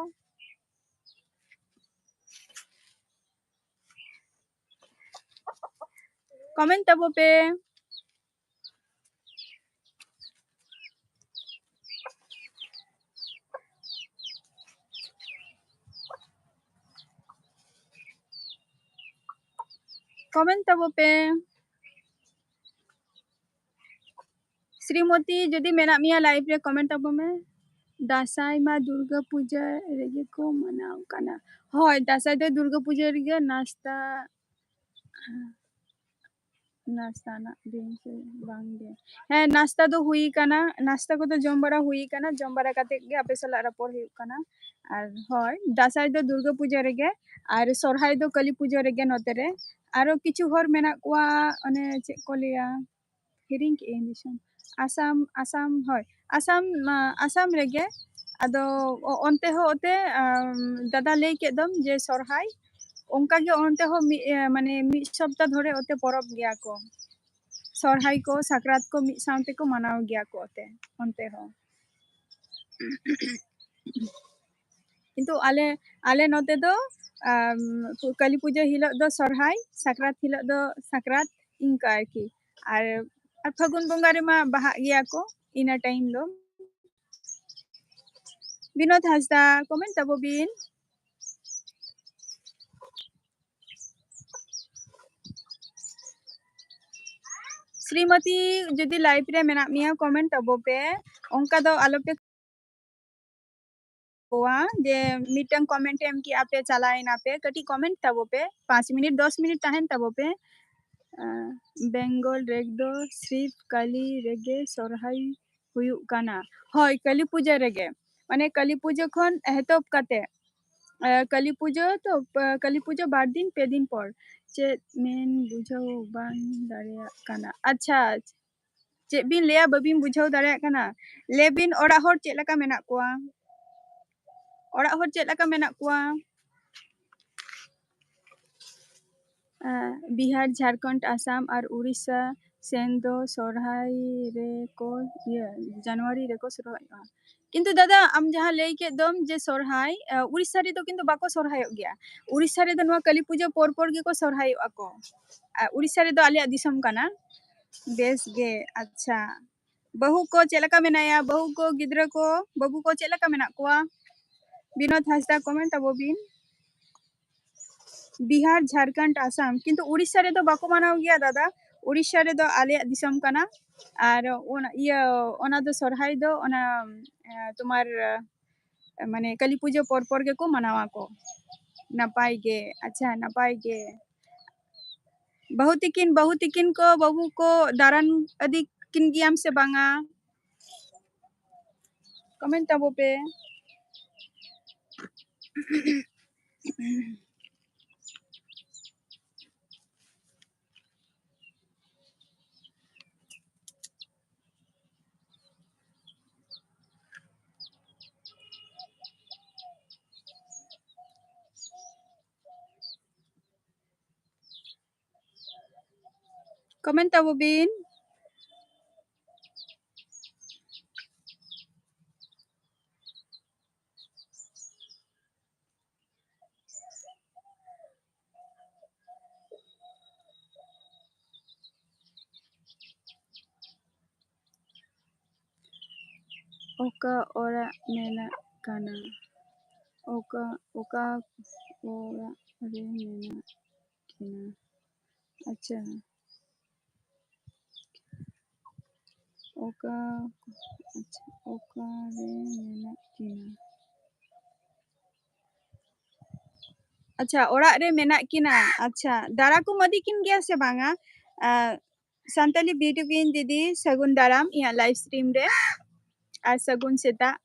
Comment ᱛᱟᱵᱚ ᱯᱮ᱾ Comment ᱛᱟᱵᱚ ᱯᱮ᱾ ᱥᱨᱤᱢᱚᱛᱤ, ᱡᱩᱫᱤ ᱢᱮᱱᱟᱜ ᱢᱮᱭᱟ live ᱨᱮ, comment ᱛᱟᱵᱚ ᱢᱮ᱾ ᱫᱟᱸᱥᱟᱭ ᱢᱟ ᱫᱩᱨᱜᱟᱹ ᱯᱩᱡᱟᱹ ᱨᱮᱜᱮ ᱠᱚ ᱢᱟᱱᱟᱣ ᱠᱟᱱᱟ᱾ ᱦᱳᱭ, ᱫᱟᱸᱥᱟᱭ ᱫᱚ ᱫᱩᱨᱜᱟᱹ ᱯᱩᱡᱟᱹ ᱨᱮᱜᱮ, ᱱᱟᱥᱛᱟ, ᱱᱟᱥᱛᱟ ᱨᱮᱱᱟᱜ ᱫᱤᱱ ᱥᱮ ᱵᱟᱝ ᱜᱮ? ᱦᱮᱸ, ᱱᱟᱥᱛᱟ ᱫᱚ ᱦᱩᱭ ᱠᱟᱱᱟ, ᱱᱟᱥᱛᱟ ᱠᱚᱫᱚ ᱡᱚᱢ ᱵᱟᱲᱟ ᱦᱩᱭ ᱠᱟᱱᱟ, ᱡᱚᱢ ᱵᱟᱲᱟ ᱠᱟᱛᱮ ᱜᱮ ᱟᱯᱮ ᱥᱟᱞᱟᱜ ᱨᱚᱯᱚᱲ ᱦᱩᱭᱩᱜ ᱠᱟᱱᱟ᱾ ᱟᱨ ᱦᱳᱭ, ᱫᱟᱸᱥᱟᱭ ᱫᱚ ᱫᱩᱨᱜᱟᱹ ᱯᱩᱡᱟᱹ ᱨᱮᱜᱮ, ᱟᱨ ᱥᱚᱨᱦᱟᱭ ᱫᱚ ᱠᱟᱹᱞᱤ ᱯᱩᱡᱟᱹ ᱨᱮᱜᱮ ᱱᱚᱛᱮ ᱨᱮ᱾ ᱟᱨᱚ ᱠᱤᱪᱷᱩ ᱦᱚᱲ ᱢᱮᱱᱟᱜ ᱠᱚᱣᱟ, ᱚᱱᱮ ᱪᱮᱫ ᱠᱚ ᱞᱟᱹᱭᱟ, ᱦᱤᱲᱤᱧ ᱠᱮᱜ ᱟᱹᱧ ᱫᱤᱥᱚᱢ᱾ ᱟᱥᱟᱢ, ᱟᱥᱟᱢ, ᱦᱳᱭ, ᱟᱥᱟᱢ, ᱟᱸ, ᱟᱥᱟᱢ ᱨᱮᱜᱮ᱾ ᱟᱫᱚ ᱚ-, ᱚᱱᱛᱮ ᱦᱚᱸ ᱚᱛᱮ, ᱟᱢ, ᱫᱟᱫᱟ ᱞᱟᱹᱭ ᱠᱮᱫ ᱫᱚᱢ ᱡᱮ ᱥᱚᱨᱦᱟᱭ, ᱚᱱᱠᱟ ᱜᱮ ᱚᱱᱛᱮ ᱦᱚᱸ ᱢᱤᱫ, ᱮ, ᱢᱟᱱᱮ ᱢᱤᱫ ᱥᱚᱯᱛᱟ ᱫᱷᱚᱨᱮ ᱚᱛᱮ ᱯᱚᱨᱚᱵᱽ ᱜᱮᱭᱟ ᱠᱚ᱾ ᱥᱚᱨᱦᱟᱭ ᱠᱚ, ᱥᱟᱠᱨᱟᱛ ᱠᱚ ᱢᱤᱫ ᱥᱟᱶ ᱛᱮᱠᱚ ᱢᱟᱱᱟᱣ ᱜᱮᱭᱟ ᱠᱚ ᱚᱛᱮ, ᱚᱱᱛᱮ ᱦᱚᱸ᱾ ᱠᱤᱱᱛᱩ ᱟᱞᱮ, ᱟᱞᱮ ᱱᱚᱛᱮ ᱫᱚ, ᱟᱢ, ᱠᱟᱹᱞᱤ ᱯᱩᱡᱟᱹ ᱦᱤᱞᱳᱜ ᱫᱚ ᱥᱚᱨᱦᱟᱭ, ᱥᱟᱠᱨᱟᱛ ᱦᱤᱞᱳᱜ ᱫᱚ ᱥᱟᱠᱨᱟᱛ, ᱤᱱᱠᱟ ᱟᱨᱠᱤ᱾ ᱟᱨ, ᱟᱨ ᱯᱷᱟᱹᱜᱩᱱ ᱵᱚᱸᱜᱟ ᱨᱮᱢᱟ ᱵᱟᱦᱟᱜ ᱜᱮᱭᱟ ᱠᱚ, ᱤᱱᱟᱹ time ᱫᱚ᱾ ᱵᱤᱱᱳᱫ ᱦᱟᱸᱥᱫᱟ, comment ᱛᱟᱵᱚ ᱵᱤᱱ᱾ ᱥᱨᱤᱢᱚᱛᱤ, ᱡᱩᱫᱤ live ᱨᱮ ᱢᱮᱱᱟᱜ ᱢᱮᱭᱟ, comment ᱛᱟᱵᱚ ᱯᱮ, ᱚᱱᱠᱟ ᱫᱚ ᱟᱞᱚᱯᱮ ᱠᱚᱣᱟ ᱡᱮ ᱢᱤᱫᱴᱟᱝ comment ᱮᱢ ᱠᱮᱜᱼᱟ ᱯᱮ, ᱪᱟᱞᱟᱣᱮᱱᱟ ᱯᱮ, ᱠᱟᱹᱴᱤᱡ comment ᱛᱟᱵᱚ ᱯᱮ, ᱯᱟᱸᱪ ᱢᱤᱱᱤᱴ, ᱫᱚᱥ ᱢᱤᱱᱤᱴ ᱛᱟᱦᱮᱱ ᱛᱟᱵᱚ ᱯᱮ᱾ ᱟᱸ, ᱵᱮᱝᱜᱚᱞ ᱨᱮᱫᱚ ᱥᱨᱤᱯ ᱠᱟᱹᱞᱤ ᱨᱮᱜᱮ ᱥᱚᱨᱦᱟᱭ ᱦᱩᱭᱩᱜ ᱠᱟᱱᱟ᱾ ᱦᱳᱭ, ᱠᱟᱹᱞᱤ ᱯᱩᱡᱟᱹ ᱨᱮᱜᱮ, ᱢᱟᱱᱮ ᱠᱟᱹᱞᱤ ᱯᱩᱡᱟᱹ ᱠᱷᱚᱱ ᱮᱛᱚᱦᱚᱵ ᱠᱟᱛᱮ, ᱟᱸ, ᱠᱟᱹᱞᱤ ᱯᱩᱡᱟᱹ ᱛᱚ, ᱯ-, ᱠᱟᱹᱞᱤ ᱯᱩᱡᱟᱹ ᱵᱟᱨ ᱫᱤᱱ ᱯᱮ ᱫᱤᱱ ᱯᱚᱨ᱾ ᱪᱮᱫ ᱢᱮᱱ ᱵᱩᱡᱷᱟᱹᱣ ᱵᱟᱝ ᱫᱟᱲᱮᱭᱟᱜ ᱠᱟᱱᱟ᱾ ᱟᱪᱪᱷᱟ, ᱪᱮᱫ ᱵᱤᱱ ᱞᱟᱹᱭᱟ, ᱵᱟᱹᱵᱤᱱ ᱵᱩᱡᱷᱟᱹᱣ ᱫᱟᱲᱮᱭᱟᱜ ᱠᱟᱱᱟ? ᱞᱟᱹᱭ ᱵᱤᱱ, ᱚᱲᱟᱜ ᱦᱚᱲ ᱪᱮᱫ ᱞᱮᱠᱟ ᱢᱮᱱᱟᱜ ᱠᱚᱣᱟ? ᱚᱲᱟᱜ ᱦᱚᱲ ᱪᱮᱫ ᱞᱮᱠᱟ ᱢᱮᱱᱟᱜ ᱠᱚᱣᱟ? ᱟᱸ, ᱵᱤᱦᱟᱨ, ᱡᱷᱟᱲᱠᱷᱚᱸᱰ, ᱟᱥᱟᱢ ᱟᱨ ᱩᱲᱤᱥᱥᱟ ᱥᱮᱱ ᱫᱚ ᱥᱚᱨᱦᱟᱭ ᱨᱮᱠᱚ, ᱤᱭᱟᱹ, ᱡᱟᱱᱩᱣᱟᱨᱤ ᱨᱮᱠᱚ ᱥᱚᱨᱦᱟᱭᱚᱜᱼᱟ᱾ ᱠᱤᱱᱛᱩ ᱫᱟᱫᱟ, ᱟᱢ ᱡᱟᱦᱟᱸ ᱞᱟᱹᱭ ᱠᱮᱫ ᱫᱚᱢ ᱡᱮ ᱥᱚᱨᱦᱟᱭ, ᱟᱸ, ᱩᱲᱤᱥᱥᱟ ᱨᱮᱫᱚ ᱠᱤᱱᱛᱩ ᱵᱟᱠᱚ ᱥᱚᱨᱦᱟᱭᱚᱜ ᱜᱮᱭᱟ᱾ ᱩᱲᱤᱥᱥᱟ ᱨᱮᱫᱚ ᱱᱚᱣᱟ ᱠᱟᱹᱞᱤ ᱯᱩᱡᱟᱹ ᱯᱚᱨ ᱯᱚᱨ ᱜᱮᱠᱚ ᱥᱚᱨᱦᱟᱭᱚᱜᱼᱟ ᱠᱚ᱾ ᱟᱨ ᱩᱲᱤᱥᱥᱟ ᱨᱮᱫᱚ ᱟᱞᱮᱭᱟᱜ ᱫᱤᱥᱚᱢ ᱠᱟᱱᱟ᱾ ᱵᱮᱥ ᱜᱮ, ᱟᱪᱪᱷᱟ᱾ ᱵᱟᱹᱦᱩ ᱠᱚ ᱪᱮᱫ ᱞᱮᱠᱟ ᱢᱮᱱᱟᱭᱟ? ᱵᱟᱹᱦᱩ ᱠᱚ, ᱜᱤᱫᱽᱨᱟᱹ ᱠᱚ, ᱵᱟᱹᱵᱩ ᱠᱚ ᱪᱮᱫ ᱞᱮᱠᱟ ᱢᱮᱱᱟᱜ ᱠᱚᱣᱟ? ᱵᱤᱱᱳᱫ ᱦᱟᱸᱥᱫᱟ, comment ᱛᱟᱵᱚ ᱵᱤᱱ᱾ ᱵᱤᱦᱟᱨ, ᱡᱷᱟᱲᱠᱷᱚᱸᱰ, ᱟᱥᱟᱢ, ᱠᱤᱱᱛᱩ ᱩᱲᱤᱥᱥᱟ ᱨᱮᱫᱚ ᱵᱟᱠᱚ ᱢᱟᱱᱟᱣ ᱜᱮᱭᱟ ᱫᱟᱫᱟ᱾ ᱩᱲᱤᱥᱥᱟ ᱨᱮᱫᱚ ᱟᱞᱮᱭᱟᱜ ᱫᱤᱥᱚᱢ ᱠᱟᱱᱟ᱾ ᱟᱨ ᱚᱱᱟ, ᱤᱭᱟᱹ, ᱚᱱᱟ ᱫᱚ ᱥᱚᱨᱦᱟᱭ ᱫᱚ ᱚᱱᱟ, ᱮ, ᱛᱳᱢᱟᱨ, ᱮ, ᱢᱟᱱᱮ ᱠᱟᱹᱞᱤ ᱯᱩᱡᱟᱹ ᱯᱚᱨ ᱯᱚᱨ ᱜᱮᱠᱚ ᱢᱟᱱᱟᱣᱟ ᱠᱚ᱾ ᱱᱟᱯᱟᱭ ᱜᱮ, ᱟᱪᱪᱷᱟ, ᱱᱟᱯᱟᱭ ᱜᱮ᱾ ᱵᱟᱹᱦᱩ ᱛᱤᱠᱤᱱ, ᱵᱟᱹᱦᱩ ᱛᱤᱠᱤᱱ ᱠᱚ, ᱵᱟᱹᱵᱩ ᱠᱚ ᱫᱟᱨᱟᱱ ᱤᱫᱤ ᱠᱤᱱ ᱜᱮᱭᱟᱢ ᱥᱮ ᱵᱟᱝᱟ? Comment ᱛᱟᱵᱚ ᱯᱮ᱾ Comment ᱛᱟᱵᱚ ᱵᱤᱱ᱾ ᱚᱠᱟ ᱚᱲᱟᱜ ᱢᱮᱱᱟᱜ ᱠᱟᱱᱟ? ᱚᱠᱟ, ᱚᱠᱟ ᱚᱲᱟᱜ ᱨᱮ ᱢᱮᱱᱟᱜ ᱠᱤᱱᱟ? ᱟᱪᱪᱷᱟ, ᱚᱠᱟ, ᱟᱪᱪᱷᱟ, ᱚᱠᱟ ᱨᱮ ᱢᱮᱱᱟᱜ ᱠᱤᱱᱟ? ᱟᱪᱪᱷᱟ, ᱚᱲᱟᱜ ᱨᱮ ᱢᱮᱱᱟᱜ ᱠᱤᱱᱟ᱾ ᱟᱪᱪᱷᱟ, ᱫᱟᱨᱟ ᱠᱚᱢ ᱤᱫᱤ ᱠᱤᱱ ᱜᱮᱭᱟ ᱥᱮ ᱵᱟᱝᱟ? ᱟᱸ, ᱥᱟᱱᱛᱟᱞᱤ beauty queen ᱫᱤᱫᱤ, ᱥᱟᱹᱜᱩᱱ ᱫᱟᱨᱟᱢ ᱤᱧᱟᱹᱜ live stream ᱨᱮ᱾ ᱟᱨ ᱥᱟᱹᱜᱩᱱ ᱥᱮᱛᱟᱜ᱾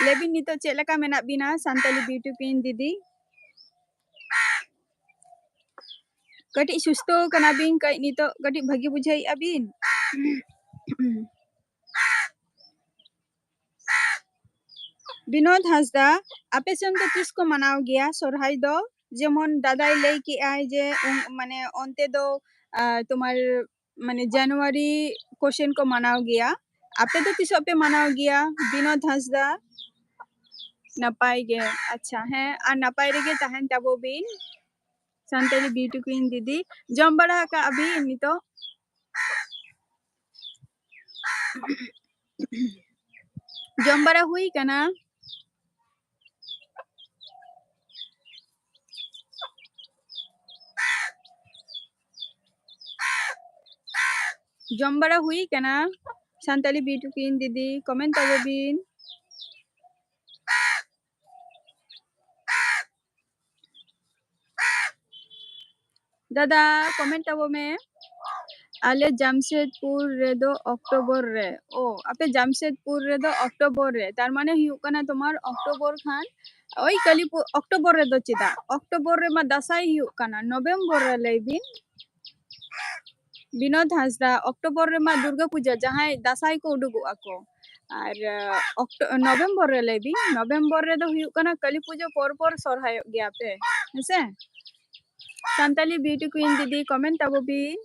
ᱞᱟᱹᱭ ᱵᱤᱱ, ᱱᱤᱛᱚᱜ ᱪᱮᱫ ᱞᱮᱠᱟ ᱢᱮᱱᱟᱜ ᱵᱤᱱᱟ, ᱥᱟᱱᱛᱟᱞᱤ beauty queen ᱫᱤᱫᱤ? ᱠᱟᱹᱴᱤᱡ ᱥᱩᱥᱛᱷᱚ ᱠᱟᱱᱟ ᱵᱤᱱ, ᱠᱟᱹᱡ ᱱᱤᱛᱚᱜ ᱠᱟᱹᱴᱤᱡ ᱵᱷᱟᱹᱜᱤ ᱵᱩᱡᱷᱟᱹᱣᱮᱫᱼᱟ ᱵᱤᱱ? ᱵᱤᱱᱳᱫ ᱦᱟᱸᱥᱫᱟ, ᱟᱯᱮ ᱥᱮᱱ ᱫᱚ ᱛᱤᱥ ᱠᱚ ᱢᱟᱱᱟᱣ ᱜᱮᱭᱟ ᱥᱚᱨᱦᱟᱭ ᱫᱚ? ᱡᱮᱢᱚᱱ ᱫᱟᱫᱟᱭ ᱞᱟᱹᱭ ᱠᱮᱜᱼᱟᱭ ᱡᱮ, ᱩᱸ, ᱢᱟᱱᱮ ᱚᱱᱛᱮ ᱫᱚ, ᱟᱸ, ᱛᱳᱢᱟᱨ, ᱢᱟᱱᱮ ᱡᱟᱱᱩᱣᱟᱨᱤ ᱠᱚᱥᱮᱱ ᱠᱚ ᱢᱟᱱᱟᱣ ᱜᱮᱭᱟ᱾ ᱟᱯᱮ ᱫᱚ ᱛᱤᱥᱚᱜ ᱯᱮ ᱢᱟᱱᱟᱣ ᱜᱮᱭᱟ? ᱵᱤᱱᱳᱫ ᱦᱟᱸᱥᱫᱟ, ᱱᱟᱯᱟᱭ ᱜᱮ᱾ ᱟᱪᱪᱷᱟ, ᱦᱮᱸ, ᱟᱨ ᱱᱟᱯᱟᱭ ᱨᱮᱜᱮ ᱛᱟᱦᱮᱱ ᱛᱟᱵᱚ ᱵᱤᱱ᱾ ᱥᱟᱱᱛᱟᱞᱤ beauty queen ᱫᱤᱫᱤ, ᱡᱚᱢ ᱵᱟᱲᱟ ᱟᱠᱟᱜᱼᱟ ᱵᱤᱱ ᱱᱤᱛᱚᱜ? ᱡᱚᱢ ᱵᱟᱲᱟ ᱦᱩᱭ ᱠᱟᱱᱟ? ᱡᱚᱢ ᱵᱟᱲᱟ ᱦᱩᱭ ᱠᱟᱱᱟ? ᱥᱟᱱᱛᱟᱞᱤ beauty queen ᱫᱤᱫᱤ, comment ᱛᱟᱵᱚ ᱵᱤᱱ᱾ ᱫᱟᱫᱟ, comment ᱛᱟᱵᱚ ᱢᱮ᱾ ᱟᱞᱮ ᱡᱟᱢᱥᱮᱫᱽᱯᱩᱨ ᱨᱮᱫᱚ ᱚᱠᱴᱳᱵᱚᱨ ᱨᱮ᱾ ᱳ, ᱟᱯᱮ ᱡᱟᱢᱥᱮᱫᱽᱯᱩᱨ ᱨᱮᱫᱚ ᱚᱠᱴᱳᱵᱚᱨ ᱨᱮ, ᱛᱟᱨ ᱢᱟᱱᱮ ᱦᱩᱭᱩᱜ ᱠᱟᱱᱟ ᱛᱳᱢᱟᱨ ᱚᱠᱴᱳᱵᱚᱨ ᱠᱷᱟᱱ, ᱳᱭ ᱠᱟᱹᱞᱤ ᱯᱩ-, ᱚᱠᱴᱳᱵᱚᱨ ᱨᱮᱫᱚ ᱪᱮᱫᱟᱜ? ᱚᱠᱴᱳᱵᱚᱨ ᱨᱮᱢᱟ ᱫᱟᱸᱥᱟᱭ ᱦᱩᱭᱩᱜ ᱠᱟᱱᱟ, ᱱᱚᱵᱷᱮᱢᱵᱚᱨ ᱨᱮ ᱞᱟᱹᱭ ᱵᱤᱱ᱾ ᱵᱤᱱᱳᱫ ᱦᱟᱸᱥᱫᱟ, ᱚᱠᱴᱳᱵᱚᱨ ᱨᱮᱢᱟ ᱫᱩᱨᱜᱟᱹ ᱯᱩᱡᱟᱹ, ᱡᱟᱦᱟᱸᱭ ᱫᱟᱸᱥᱟᱭ ᱠᱚ ᱩᱰᱩᱠᱚᱜᱼᱟ ᱠᱚ᱾ ᱟᱨ, ᱟᱸ, ᱚᱠᱴᱳ-, ᱱᱚᱵᱷᱮᱢᱵᱚᱨ ᱨᱮ ᱞᱟᱹᱭ ᱵᱤᱱ, ᱱᱚᱵᱷᱮᱢᱵᱚᱨ ᱨᱮᱫᱚ ᱦᱩᱭᱩᱜ ᱠᱟᱱᱟ ᱠᱟᱹᱞᱤ ᱯᱩᱡᱟᱹ ᱯᱚᱨ ᱯᱚᱨ ᱥᱚᱨᱦᱟᱭᱚᱜ ᱜᱮᱭᱟ ᱯᱮ, ᱦᱮᱸᱥᱮ? ᱥᱟᱱᱛᱟᱞᱤ beauty queen ᱫᱤᱫᱤ, comment ᱛᱟᱵᱚ ᱵᱤᱱ᱾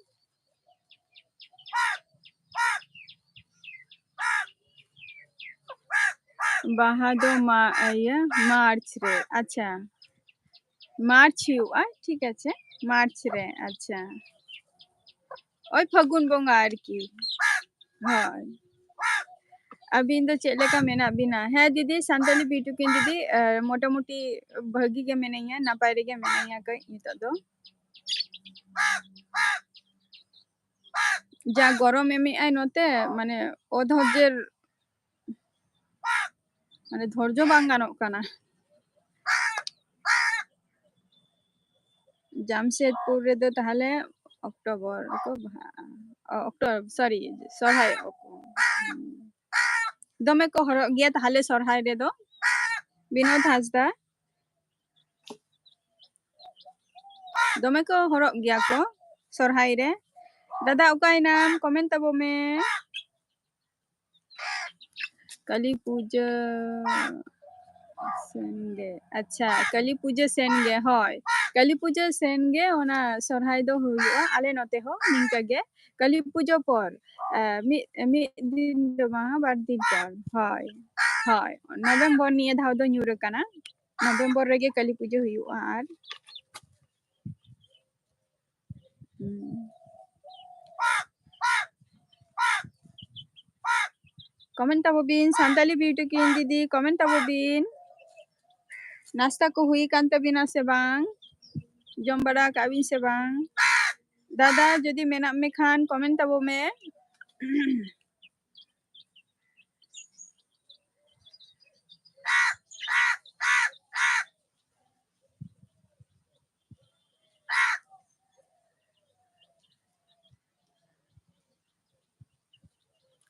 ᱵᱟᱦᱟ ᱫᱚ ᱢᱟ-, ᱤᱭᱟᱹ, ᱢᱟᱨᱪ ᱨᱮ᱾ ᱟᱪᱪᱷᱟ, ᱢᱟᱨᱪ ᱦᱩᱭᱩᱜᱼᱟ, ᱴᱷᱤᱠ ᱟᱪᱷᱮ, ᱢᱟᱨᱪ ᱨᱮ᱾ ᱟᱪᱪᱷᱟ, ᱳᱭ ᱯᱷᱟᱹᱜᱩᱱ ᱵᱚᱸᱜᱟ ᱟᱨᱠᱤ᱾ ᱦᱳᱭ᱾ ᱟᱹᱵᱤᱱ ᱫᱚ ᱪᱮᱫ ᱞᱮᱠᱟ ᱢᱮᱱᱟᱜ ᱵᱤᱱᱟ? ᱦᱮᱸ ᱫᱤᱫᱤ, ᱥᱟᱱᱛᱟᱞᱤ ᱵᱤᱭᱩᱴᱤ ᱠᱩᱭᱤᱱ ᱫᱤᱫᱤ, ᱟᱸ, ᱢᱚᱴᱟᱢᱩᱴᱤ ᱵᱷᱟᱹᱜᱤ ᱜᱮ ᱢᱤᱱᱟᱹᱧᱟ, ᱱᱟᱯᱟᱭ ᱨᱮᱜᱮ ᱢᱤᱱᱟᱹᱧᱟ ᱠᱟᱹᱡ ᱱᱤᱛᱚᱜ ᱫᱚ᱾ ᱡᱟ ᱜᱚᱨᱚᱢ ᱮᱢᱮᱜᱼᱟᱭ ᱱᱚᱛᱮ, ᱢᱟᱱᱮ ᱚᱫᱷᱳᱨᱡᱮᱨ, ᱢᱟᱱᱮ ᱫᱷᱳᱨᱡᱚ ᱵᱟᱝ ᱜᱟᱱᱚᱜ ᱠᱟᱱᱟ᱾ ᱡᱟᱢᱥᱮᱫᱽᱯᱩᱨ ᱨᱮᱫᱚ ᱛᱟᱦᱞᱮ ᱚᱠᱴᱳᱵᱚᱨ ᱨᱮᱠᱚ ᱵᱟᱦᱟᱜᱼᱟ᱾ ᱚ, ᱚᱠᱴᱳ-, sorry, ᱥᱚᱨᱦᱟᱭᱚᱜᱼᱟ ᱠᱚ᱾ ᱦᱩᱸ᱾ ᱫᱚᱢᱮ ᱠᱚ ᱦᱚᱨᱚᱜ ᱜᱮᱭᱟ ᱛᱟᱦᱞᱮ ᱥᱚᱨᱦᱟᱭ ᱨᱮᱫᱚ, ᱵᱤᱱᱳᱫ ᱦᱟᱸᱥᱫᱟ? ᱫᱚᱢᱮ ᱠᱚ ᱦᱚᱨᱚᱜ ᱜᱮᱭᱟ ᱠᱚ ᱥᱚᱨᱦᱟᱭ ᱨᱮ᱾ ᱫᱟᱫᱟ, ᱚᱠᱟᱭᱮᱱᱟᱢ? ᱠᱚᱢᱮᱱᱴ ᱛᱟᱵᱚ ᱢᱮ᱾ ᱠᱟᱹᱞᱤ ᱯᱩᱡᱟᱹ ᱥᱮᱱ ᱜᱮ᱾ ᱟᱪᱪᱷᱟ, ᱠᱟᱹᱞᱤ ᱯᱩᱡᱟᱹ ᱥᱮᱱ ᱜᱮ, ᱦᱳᱭ᱾ ᱠᱟᱹᱞᱤ ᱯᱩᱡᱟᱹ ᱥᱮᱱ ᱜᱮ ᱚᱱᱟ ᱥᱚᱨᱦᱟᱭ ᱫᱚ ᱦᱩᱭᱩᱜᱼᱟ᱾ ᱟᱞᱮ ᱱᱚᱛᱮ ᱦᱚᱸ ᱱᱤᱝᱠᱟᱹ ᱜᱮ᱾ ᱠᱟᱹᱞᱤ ᱯᱩᱡᱟᱹ ᱯᱚᱨ, ᱮ, ᱢᱤᱫ, ᱢᱤᱫ ᱫᱤᱱ ᱫᱚ ᱵᱟᱝᱟ, ᱵᱟᱨ ᱫᱤᱱ ᱯᱚᱨ᱾ ᱦᱳᱭ, ᱦᱳᱭ᱾ ᱱᱚᱵᱷᱮᱢᱵᱚᱨ ᱱᱤᱭᱟᱹ ᱫᱷᱟᱣ ᱫᱚ ᱧᱩᱨ ᱟᱠᱟᱱᱟ᱾ ᱱᱚᱵᱷᱮᱢᱵᱚᱨ ᱨᱮᱜᱮ ᱠᱟᱹᱞᱤ ᱯᱩᱡᱟᱹ ᱦᱩᱭᱩᱜᱼᱟ᱾ ᱟᱨ ᱦᱩᱸ᱾ ᱠᱚᱢᱮᱱᱴ ᱛᱟᱵᱚ ᱵᱤᱱ, ᱥᱟᱱᱛᱟᱞᱤ ᱵᱤᱭᱩᱴᱤ ᱠᱩᱭᱤᱱ ᱫᱤᱫᱤ, ᱠᱚᱢᱮᱱᱴ ᱛᱟᱵᱚ ᱵᱤᱱ᱾ ᱱᱟᱥᱛᱟ ᱠᱚ ᱦᱩᱭ ᱟᱠᱟᱱ ᱛᱟᱵᱤᱱᱟ ᱥᱮ ᱵᱟᱝ? ᱡᱚᱢ ᱵᱟᱲᱟ ᱟᱠᱟᱫ ᱵᱤᱱ ᱥᱮ ᱵᱟᱝ? ᱫᱟᱫᱟ, ᱡᱩᱫᱤ ᱢᱮᱱᱟᱜ ᱢᱮ ᱠᱷᱟᱱ ᱠᱚᱢᱮᱱᱴ ᱛᱟᱵᱚ ᱢᱮ᱾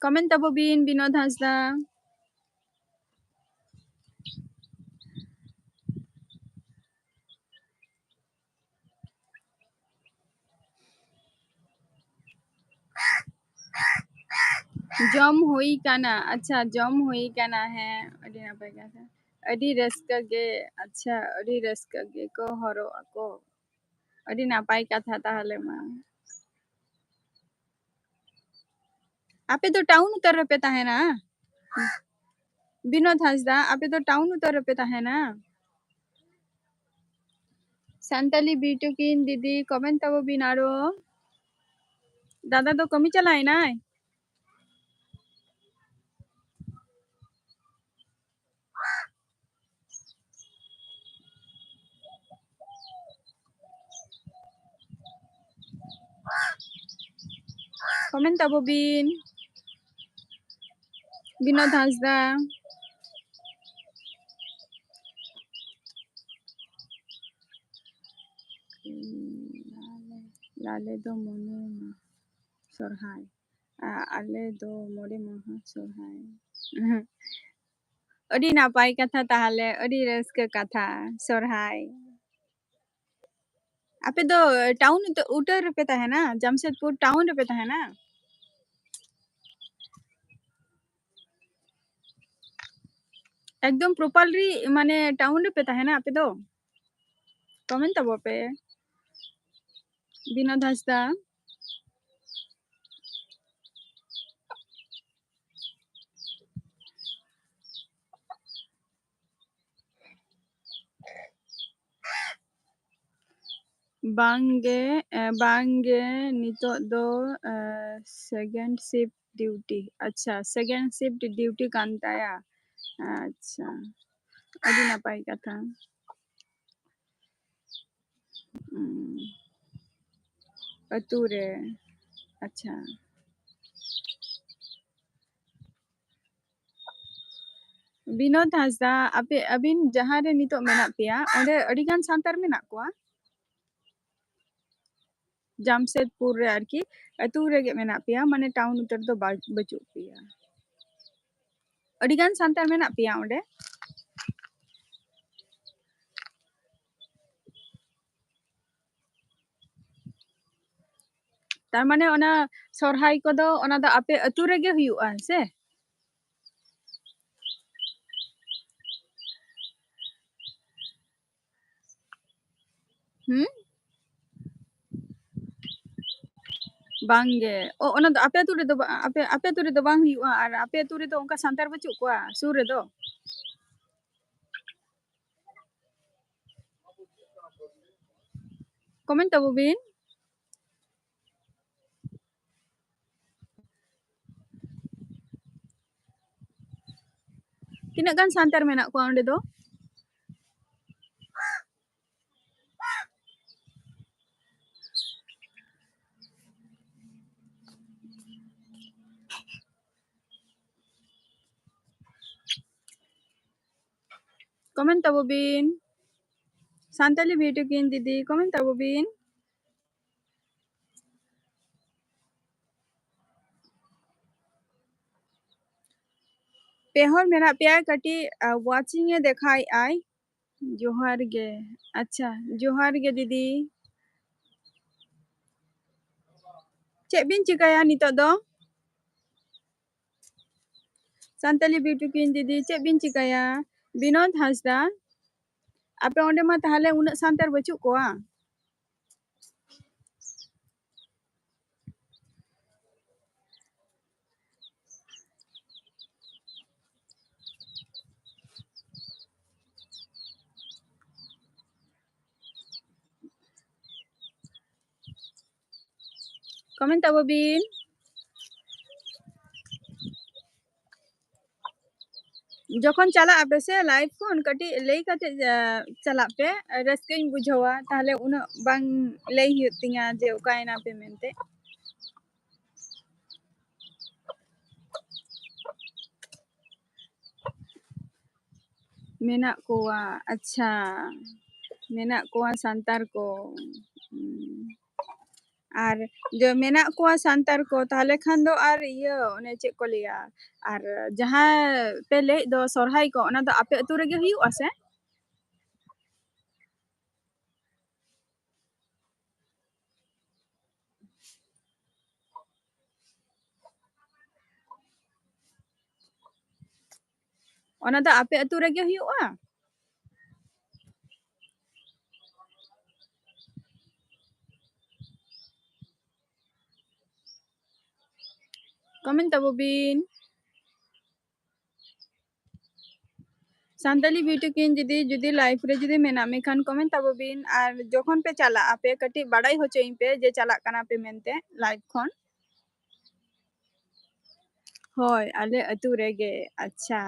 ᱠᱚᱢᱮᱱᱴ ᱛᱟᱵᱚ ᱵᱤᱱ, ᱵᱤᱱᱳᱫ ᱦᱟᱸᱥᱫᱟ᱾ ᱡᱚᱢ ᱦᱩᱭ ᱠᱟᱱᱟ᱾ ᱟᱪᱪᱷᱟ, ᱡᱚᱢ ᱦᱩᱭ ᱠᱟᱱᱟ᱾ ᱦᱮᱸ, ᱟᱹᱰᱤ ᱱᱟᱯᱟᱭ ᱠᱟᱛᱷᱟ᱾ ᱟᱹᱰᱤ ᱨᱟᱹᱥᱠᱟᱹ ᱜᱮ᱾ ᱟᱪᱪᱷᱟ, ᱟᱹᱰᱤ ᱨᱟᱹᱥᱠᱟᱹ ᱜᱮᱠᱚ ᱦᱚᱨᱚᱜ ᱟᱠᱚ᱾ ᱟᱹᱰᱤ ᱱᱟᱯᱟᱭ ᱠᱟᱛᱷᱟ ᱛᱟᱦᱚᱞᱮ ᱢᱟ᱾ ᱟᱯᱮ ᱫᱚ ᱴᱟᱣᱩᱱ ᱩᱛᱟᱹᱨ ᱨᱮᱯᱮ ᱛᱟᱦᱮᱱᱟ? ᱵᱤᱱᱳᱫ ᱦᱟᱸᱥᱫᱟ, ᱟᱯᱮ ᱫᱚ ᱴᱟᱣᱩᱱ ᱩᱛᱟᱹᱨ ᱨᱮᱯᱮ ᱛᱟᱦᱮᱱᱟ? ᱥᱟᱱᱛᱟᱞᱤ ᱵᱤᱴᱩᱠᱤᱱ ᱫᱤᱫᱤ, ᱠᱚᱢᱮᱱᱴ ᱛᱟᱵᱚ ᱵᱤᱱ ᱟᱨᱚ᱾ ᱫᱟᱫᱟ ᱫᱚ ᱠᱟᱹᱢᱤ ᱪᱟᱞᱟᱣ ᱮᱱᱟᱭ? ᱠᱚᱢᱮᱱᱴ ᱛᱟᱵᱚ ᱵᱤᱱ᱾ ᱵᱤᱱᱳᱫ ᱦᱟᱸᱥᱫᱟ᱾ ᱞᱟᱞᱮ ᱫᱚ ᱢᱚᱬᱮ ᱢᱟᱦᱟ ᱥᱚᱨᱦᱟᱭ᱾ ᱟ-, ᱟᱞᱮ ᱫᱚ ᱢᱚᱬᱮ ᱢᱟᱦᱟ ᱥᱚᱨᱦᱟᱭ᱾ ᱟᱹᱰᱤ ᱱᱟᱯᱟᱭ ᱠᱟᱛᱷᱟ ᱛᱟᱦᱚᱞᱮ, ᱟᱹᱰᱤ ᱨᱟᱹᱥᱠᱟᱹ ᱠᱟᱛᱷᱟ, ᱥᱚᱨᱦᱟᱭ᱾ ᱟᱯᱮ ᱫᱚ ᱴᱟᱣᱩᱱ ᱩᱛᱟᱹ-, ᱩᱛᱟᱹᱨ ᱨᱮᱯᱮ ᱛᱟᱦᱮᱱᱟ? ᱡᱟᱢᱥᱮᱫᱽᱯᱩᱨ ᱴᱟᱣᱩᱱ ᱨᱮᱯᱮ ᱛᱟᱦᱮᱱᱟ? ᱮᱠᱫᱚᱢ ᱯᱨᱚᱯᱟᱨᱞᱤ ᱢᱟᱱᱮ ᱴᱟᱣᱩᱱ ᱨᱮᱯᱮ ᱛᱟᱦᱮᱱᱟ ᱟᱯᱮ ᱫᱚ? ᱠᱚᱢᱮᱱᱴ ᱛᱟᱵᱚ ᱯᱮ᱾ ᱵᱤᱱᱳᱫ ᱦᱟᱸᱥᱫᱟ᱾ ᱵᱟᱝᱜᱮ, ᱮ, ᱵᱟᱝᱜᱮ, ᱱᱤᱛᱚᱜ ᱫᱚ, ᱮ, second shift duty᱾ ᱟᱪᱪᱷᱟ, second shift duty ᱠᱟᱱ ᱛᱟᱭᱟ᱾ ᱟᱪᱪᱷᱟ, ᱟᱹᱰᱤ ᱱᱟᱯᱟᱭ ᱠᱟᱛᱷᱟ᱾ ᱩᱸ, ᱟᱹᱛᱩ ᱨᱮ᱾ ᱟᱪᱪᱷᱟ᱾ ᱵᱤᱱᱳᱫ ᱦᱟᱸᱥᱫᱟ, ᱟᱯᱮ, ᱟᱹᱵᱤᱱ ᱡᱟᱦᱟᱸ ᱨᱮ ᱱᱤᱛᱚᱜ ᱢᱮᱱᱟᱜ ᱯᱮᱭᱟ, ᱚᱸᱰᱮ ᱟᱹᱰᱤ ᱜᱟᱱ ᱥᱟᱱᱛᱟᱲ ᱢᱮᱱᱟᱜ ᱠᱚᱣᱟ? ᱡᱟᱢᱥᱮᱫᱽᱯᱩᱨ ᱨᱮ ᱟᱨᱠᱤ, ᱟᱹᱛᱩ ᱨᱮᱜᱮ ᱢᱮᱱᱟᱜ ᱯᱮᱭᱟ, ᱢᱟᱱᱮ ᱴᱟᱣᱩᱱ ᱩᱛᱟᱹᱨ ᱫᱚ ᱵᱟ-, ᱵᱟᱹᱪᱩᱜ ᱯᱮᱭᱟ᱾ ᱟᱹᱰᱤ ᱜᱟᱱ ᱥᱟᱱᱛᱟᱲ ᱢᱮᱱᱟᱜ ᱯᱮᱭᱟ ᱚᱸᱰᱮ? ᱛᱟᱨ ᱢᱟᱱᱮ ᱚᱱᱟ ᱥᱚᱨᱦᱟᱭ ᱠᱚᱫᱚ ᱚᱱᱟ ᱫᱚ ᱟᱯᱮ ᱟᱹᱛᱩ ᱨᱮᱜᱮ ᱦᱩᱭᱩᱜᱼᱟ ᱥᱮ? ᱦᱩᱸ? ᱵᱟᱝᱜᱮ᱾ ᱚ, ᱚᱱᱟ ᱫᱚ ᱟᱯᱮ ᱟᱹᱛᱩ ᱨᱮᱫᱚ ᱵᱟ-, ᱟᱯᱮ, ᱟᱯᱮ ᱟᱹᱛᱩ ᱨᱮᱫᱚ ᱵᱟᱝ ᱦᱩᱭᱩᱜᱼᱟ? ᱟᱨ ᱟᱯᱮ ᱟᱹᱛᱩ ᱨᱮᱫᱚ ᱚᱱᱠᱟ ᱥᱟᱱᱛᱟᱲ ᱵᱟᱹᱪᱩᱜ ᱠᱚᱣᱟ ᱥᱩᱨ ᱨᱮᱫᱚ? Comment ᱛᱟᱵᱚ ᱵᱤᱱ᱾ ᱛᱤᱱᱟᱹᱜ ᱜᱟᱱ ᱥᱟᱱᱛᱟᱲ ᱢᱮᱱᱟᱜ ᱠᱚᱣᱟ ᱚᱸᱰᱮ ᱫᱚ? Comment ᱛᱟᱵᱚ ᱵᱤᱱ᱾ ᱥᱟᱱᱛᱟᱞᱤ Beauty Queen ᱫᱤᱫᱤ, comment ᱛᱟᱵᱚ ᱵᱤᱱ᱾ ᱯᱮ ᱦᱚᱲ ᱢᱮᱱᱟᱜ ᱯᱮᱭᱟ, ᱠᱟᱹᱴᱤᱡ, ᱟ, watching ᱮ ᱫᱮᱠᱷᱟᱭᱮᱫ ᱟᱭ᱾ ᱡᱚᱦᱟᱨ ᱜᱮ᱾ ᱟᱪᱪᱷᱟ, ᱡᱚᱦᱟᱨ ᱜᱮ ᱫᱤᱫᱤ᱾ ᱪᱮᱫ ᱵᱤᱱ ᱪᱤᱠᱟᱹᱭᱟ ᱱᱤᱛᱚᱜ ᱫᱚ? ᱥᱟᱱᱛᱟᱞᱤ Beauty Queen ᱫᱤᱫᱤ, ᱪᱮᱫ ᱵᱤᱱ ᱪᱤᱠᱟᱹᱭᱟ? ᱵᱤᱱᱳᱫ ᱦᱟᱸᱥᱫᱟ, ᱟᱯᱮ ᱚᱸᱰᱮ ᱢᱟ ᱛᱟᱦᱞᱮ ᱩᱱᱟᱹᱜ ᱥᱟᱱᱛᱟᱲ ᱵᱟᱹᱪᱩᱜ ᱠᱚᱣᱟ? Comment ᱛᱟᱵᱚ ᱵᱤᱱ᱾ ᱡᱚᱠᱷᱚᱱ ᱪᱟᱞᱟᱜ ᱟᱯᱮ ᱥᱮ live ᱠᱷᱚᱱ ᱠᱟᱹᱴᱤᱡ ᱞᱟᱹᱭ ᱠᱟᱛᱮ, ᱟ, ᱪᱟᱞᱟᱜ ᱯᱮ, ᱨᱟᱹᱥᱠᱟᱹᱧ ᱵᱩᱡᱷᱟᱹᱣᱟ, ᱛᱟᱦᱞᱮ ᱩᱱᱟᱹᱜ ᱵᱟᱝ ᱞᱟᱹᱭ ᱦᱩᱭᱩᱜ ᱛᱤᱧᱟ ᱡᱮ ᱚᱠᱟᱭᱮᱱᱟ ᱯᱮ ᱢᱮᱱᱛᱮ᱾ ᱢᱮᱱᱟᱜ ᱠᱚᱣᱟ, ᱟᱪᱪᱷᱟ, ᱢᱮᱱᱟᱜ ᱠᱚᱣᱟ ᱥᱟᱱᱛᱟᱲ ᱠᱚ᱾ ᱦᱩᱸ᱾ ᱟᱨ ᱡᱮ ᱢᱮᱱᱟᱜ ᱠᱚᱣᱟ ᱥᱟᱱᱛᱟᱲ ᱠᱚ, ᱛᱟᱦᱞᱮ ᱠᱷᱟᱱ ᱫᱚ ᱟᱨ ᱤᱭᱟᱹ, ᱚᱱᱮ ᱪᱮᱫ ᱠᱚ ᱞᱟᱹᱭᱟ, ᱟᱨ ᱡᱟᱦᱟᱸ ᱯᱮ ᱞᱟᱹᱭᱮᱫ ᱫᱚ ᱥᱚᱨᱦᱟᱭ ᱠᱚ, ᱚᱱᱟ ᱫᱚ ᱟᱯᱮ ᱟᱹᱛᱩ ᱨᱮᱜᱮ ᱦᱩᱭᱩᱜᱼᱟ ᱥᱮ? ᱚᱱᱟ ᱫᱚ ᱟᱯᱮ ᱟᱹᱛᱩ ᱨᱮᱜᱮ ᱦᱩᱭᱩᱜᱼᱟ? comment ᱛᱟᱵᱚ ᱵᱤᱱ᱾ ᱥᱟᱱᱛᱟᱞᱤ beauty queen ᱡᱩᱫᱤ, ᱡᱩᱫᱤ live ᱨᱮ ᱡᱩᱫᱤ ᱢᱮᱱᱟᱜ ᱢᱮ ᱠᱷᱟᱱ comment ᱛᱟᱵᱚ ᱵᱤᱱ, ᱟᱨ ᱡᱚᱠᱷᱚᱱ ᱯᱮ ᱪᱟᱞᱟᱜ ᱟᱯᱮ ᱠᱟᱹᱴᱤᱡ ᱵᱟᱲᱟᱭ ᱦᱚᱪᱚᱭᱤᱧ ᱯᱮ ᱡᱮ ᱪᱟᱞᱟᱜ ᱠᱟᱱᱟ ᱯᱮ ᱢᱮᱱᱛᱮ live ᱠᱷᱚᱱ᱾ ᱦᱳᱭ, ᱟᱞᱮ ᱟᱹᱛᱩ ᱨᱮᱜᱮ᱾ ᱟᱪᱪᱷᱟ,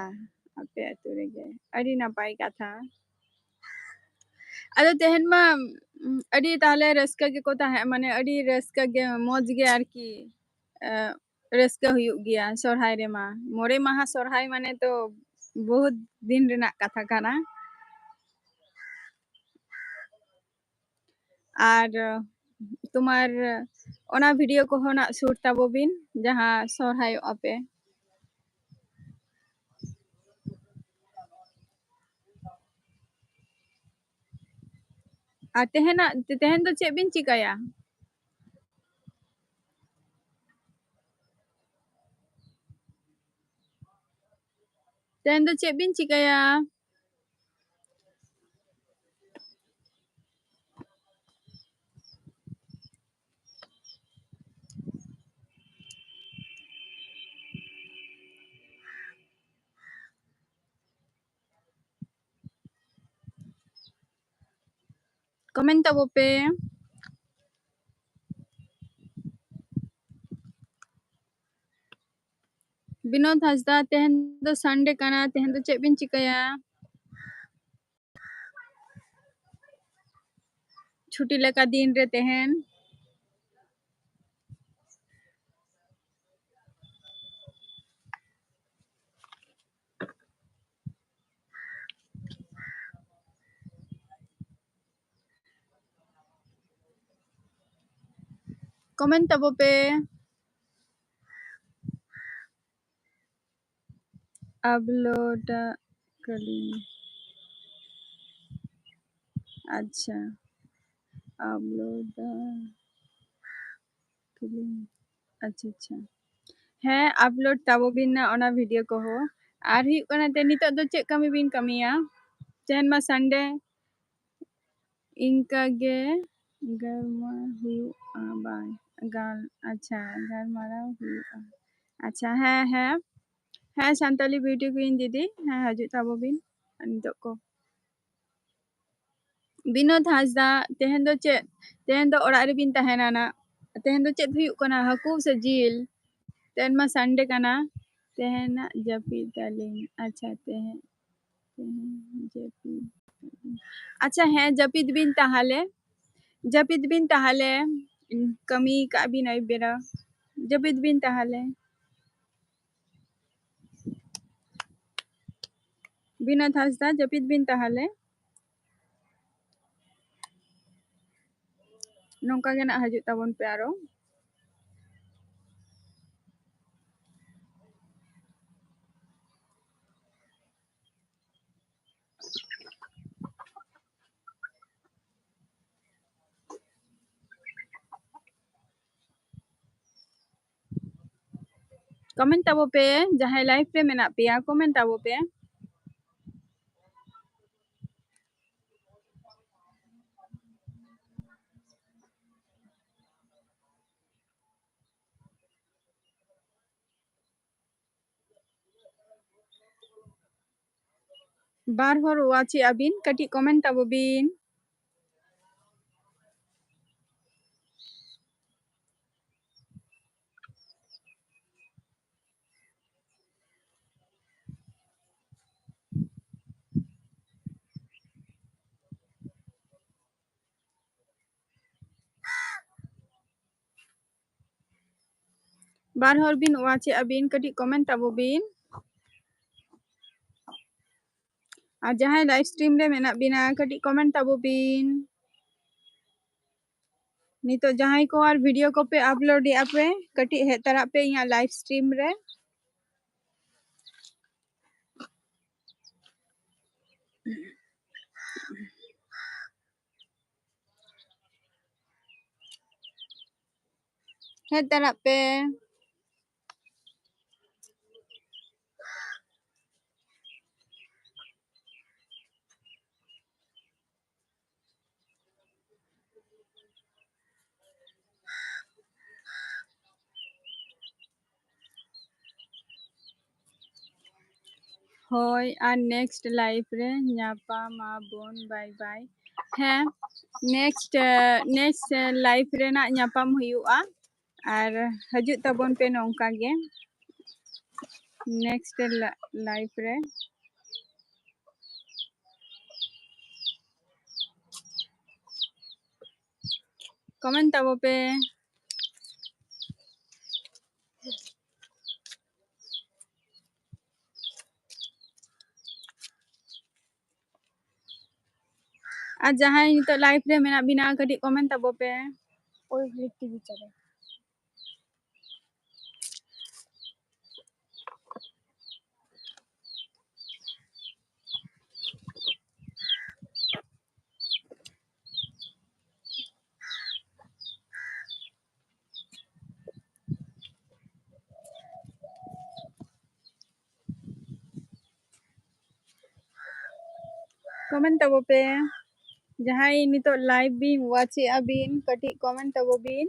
ᱟᱯᱮ ᱟᱹᱛᱩ ᱨᱮᱜᱮ, ᱟᱹᱰᱤ ᱱᱟᱯᱟᱭ ᱠᱟᱛᱷᱟ᱾ ᱟᱫᱚ ᱛᱮᱦᱮᱧ ᱢᱟ ᱩᱢ, ᱟᱹᱰᱤ ᱛᱟᱦᱞᱮ ᱨᱟᱹᱥᱠᱟᱹ ᱜᱮᱠᱚ ᱛᱟᱦᱮᱸ, ᱢᱟᱱᱮ ᱟᱹᱰᱤ ᱨᱟᱹᱥᱠᱟᱹ ᱜᱮ, ᱢᱚᱡᱽ ᱜᱮ ᱟᱨᱠᱤ, ᱮ, ᱨᱟᱹᱥᱠᱟᱹ ᱦᱩᱭᱩᱜ ᱜᱮᱭᱟ ᱥᱚᱨᱦᱟᱭ ᱨᱮᱢᱟ᱾ ᱢᱚᱬᱮ ᱢᱟᱦᱟ ᱥᱚᱨᱦᱟᱭ ᱢᱟᱱᱮ ᱛᱚ ᱵᱚᱦᱩᱛ ᱫᱤᱱ ᱨᱮᱱᱟᱜ ᱠᱟᱛᱷᱟ ᱠᱟᱱᱟ᱾ ᱟᱨ ᱛᱳᱢᱟᱨ ᱚᱱᱟ video ᱠᱚᱦᱚᱸ ᱱᱟᱜ shoot ᱛᱟᱵᱚ ᱵᱤᱱ, ᱡᱟᱦᱟᱸ ᱥᱚᱨᱦᱟᱭᱚᱜᱼᱟ ᱯᱮ᱾ ᱟᱨ ᱛᱮᱦᱮᱧᱟᱜ, ᱛᱮᱦᱮᱧ ᱫᱚ ᱪᱮᱫ ᱵᱤᱱ ᱪᱤᱠᱟᱹᱭᱟ? ᱛᱮᱦᱮᱧ ᱫᱚ ᱪᱮᱫ ᱵᱤᱱ ᱪᱤᱠᱟᱹᱭᱟ? Comment ᱛᱟᱵᱚ ᱯᱮ᱾ ᱵᱤᱱᱳᱫ ᱦᱟᱸᱥᱫᱟ, ᱛᱮᱦᱮᱧ ᱫᱚ Sunday ᱠᱟᱱᱟ, ᱛᱮᱦᱮᱧ ᱫᱚ ᱪᱮᱫ ᱵᱤᱱ ᱪᱤᱠᱟᱹᱭᱟ? ᱪᱷᱩᱴᱤ ᱞᱮᱠᱟ ᱫᱤᱱ ᱨᱮ ᱛᱮᱦᱮᱧ᱾ Comment ᱛᱟᱵᱚ ᱯᱮ᱾ Upload ᱠᱟᱹᱞᱤᱧ᱾ ᱟᱪᱪᱷᱟ, upload ᱠᱟᱹᱞᱤᱧ᱾ ᱟᱪᱪᱷᱟ, ᱟᱪᱪᱷᱟ᱾ ᱦᱮᱸ, upload ᱛᱟᱵᱚ ᱵᱤᱱ ᱱᱟ ᱚᱱᱟ video ᱠᱚᱦᱚᱸ᱾ ᱟᱨ ᱦᱩᱭᱩᱜ ᱠᱟᱱᱟ ᱛᱮ, ᱱᱤᱛᱚᱜ ᱫᱚ ᱪᱮᱫ ᱠᱟᱹᱢᱤ ᱵᱤᱱ ᱠᱟᱹᱢᱤᱭᱟ? ᱛᱮᱦᱮᱧ ᱢᱟ Sunday᱾ ᱤᱱᱠᱟᱹ ᱜᱮ ᱜᱟᱞᱢᱟᱨᱟᱣ ᱦᱩᱭᱩᱜᱼᱟ, ᱵᱟᱝ? ᱜᱟᱞ-, ᱟᱪᱪᱷᱟ, ᱜᱟᱞᱢᱟᱨᱟᱣ ᱦᱩᱭᱩᱜᱼᱟ᱾ ᱟᱪᱪᱷᱟ, ᱦᱮᱸ, ᱦᱮᱸ᱾ ᱦᱮᱸ, ᱥᱟᱱᱛᱟᱞᱤ beauty queen ᱫᱤᱫᱤ, ᱦᱮᱸ, ᱦᱤᱡᱩᱜ ᱛᱟᱵᱚ ᱵᱤᱱ ᱱᱤᱛᱚᱜ ᱠᱚ᱾ ᱵᱤᱱᱳᱫ ᱦᱟᱸᱥᱫᱟ, ᱛᱮᱦᱮᱧ ᱫᱚ ᱪᱮᱫ, ᱛᱮᱦᱮᱧ ᱫᱚ ᱚᱲᱟᱜ ᱨᱮᱵᱤᱱ ᱛᱟᱦᱮᱱᱟ ᱱᱟᱜ? ᱛᱮᱦᱮᱧ ᱫᱚ ᱪᱮᱫ ᱦᱩᱭᱩᱜ ᱠᱟᱱᱟ, ᱦᱟᱹᱠᱩ ᱥᱮ ᱡᱤᱞ? ᱛᱮᱦᱮᱧ ᱢᱟ Sunday ᱠᱟᱱᱟ᱾ ᱛᱮᱦᱮᱧᱟᱜ ᱡᱟᱹᱯᱤᱫ ᱟᱹᱞᱤᱧ᱾ ᱟᱪᱪᱷᱟ, ᱛᱮᱦᱮᱧ, ᱛᱮᱦᱮᱧ ᱡᱟᱹᱯᱤᱫ ᱟᱹᱞᱤᱧ᱾ ᱟᱪᱪᱷᱟ, ᱦᱮᱸ, ᱡᱟᱹᱯᱤᱫ ᱵᱤᱱ ᱛᱟᱦᱚᱞᱮ, ᱡᱟᱹᱯᱤᱫ ᱵᱤᱱ ᱛᱟᱦᱚᱞᱮ, ᱠᱟᱹᱢᱤ ᱠᱟᱜ ᱵᱤᱱ ᱟᱹᱭᱩᱵ ᱵᱮᱲᱟ, ᱡᱟᱹᱯᱤᱫ ᱵᱤᱱ ᱛᱟᱦᱚᱞᱮ᱾ ᱵᱤᱱᱳᱫ ᱦᱟᱸᱥᱫᱟ, ᱡᱟᱹᱯᱤᱫ ᱵᱤᱱ ᱛᱟᱦᱚᱞᱮ᱾ ᱱᱚᱝᱠᱟ ᱜᱮ ᱱᱟᱜ ᱦᱤᱡᱩᱜ ᱛᱟᱵᱚᱱ ᱯᱮ ᱟᱨᱚ᱾ Comment ᱛᱟᱵᱚ ᱯᱮ, ᱡᱟᱦᱟᱸᱭ live ᱨᱮ ᱢᱮᱱᱟᱜ ᱯᱮᱭᱟ, comment ᱛᱟᱵᱚ ᱯᱮ᱾ ᱵᱟᱨ ᱦᱚᱲ watch ᱮᱜᱼᱟ ᱵᱤᱱ, ᱠᱟᱹᱴᱤᱡ comment ᱛᱟᱵᱚ ᱵᱤᱱ᱾ ᱵᱟᱨ ᱦᱚᱲ ᱵᱤᱱ watch ᱮᱜᱼᱟ ᱵᱤᱱ, ᱠᱟᱹᱴᱤᱡ comment ᱛᱟᱵᱚ ᱵᱤᱱ᱾ ᱟᱨ ᱡᱟᱦᱟᱸᱭ live stream ᱨᱮ ᱢᱮᱱᱟᱜ ᱵᱤᱱᱟ, ᱠᱟᱹᱴᱤᱡ comment ᱛᱟᱵᱚ ᱵᱤᱱ᱾ ᱱᱤᱛᱚᱜ ᱡᱟᱦᱟᱸᱭ ᱠᱚ ᱟᱨ video ᱠᱚᱯᱮ upload ᱮᱜᱼᱟ ᱯᱮ, ᱠᱟᱹᱴᱤᱡ ᱦᱮᱡ ᱛᱟᱨᱟᱜ ᱯᱮ ᱤᱧᱟᱹᱜ live stream ᱨᱮ᱾ ᱦᱮᱡ ᱛᱟᱨᱟᱜ ᱯᱮ᱾ ᱦᱳᱭ, ᱟᱨ next live ᱨᱮ ᱧᱟᱯᱟᱢ ᱟᱵᱚᱱ᱾ Bye bye. ᱦᱮᱸ, next next live ᱨᱮᱱᱟᱜ ᱧᱟᱯᱟᱢ ᱦᱩᱭᱩᱜᱼᱟ᱾ ᱟᱨ ᱦᱤᱡᱩᱜ ᱛᱟᱵᱚᱱ ᱯᱮ ᱱᱚᱝᱠᱟ ᱜᱮ next live ᱨᱮ᱾ Comment ᱛᱟᱵᱚ ᱯᱮ᱾ ᱟᱨ ᱡᱟᱦᱟᱸᱭ ᱱᱤᱛᱚᱜ live ᱨᱮ ᱢᱮᱱᱟᱜ ᱵᱤᱱᱟ, ᱠᱟᱹᱴᱤᱡ comment ᱛᱟᱵᱚ ᱯᱮ᱾ ᱳᱭ ᱜᱷᱟᱹᱲᱤᱡ ᱴᱤᱵᱷᱤ ᱪᱟᱞᱟᱜ᱾ Comment ᱛᱟᱵᱚ ᱯᱮ᱾ ᱡᱟᱦᱟᱸᱭ ᱱᱤᱛᱚᱜ live ᱵᱤᱱ watch ᱮᱜᱼᱟ ᱵᱤᱱ, ᱠᱟᱹᱴᱤᱡ comment ᱛᱟᱵᱚ ᱵᱤᱱ᱾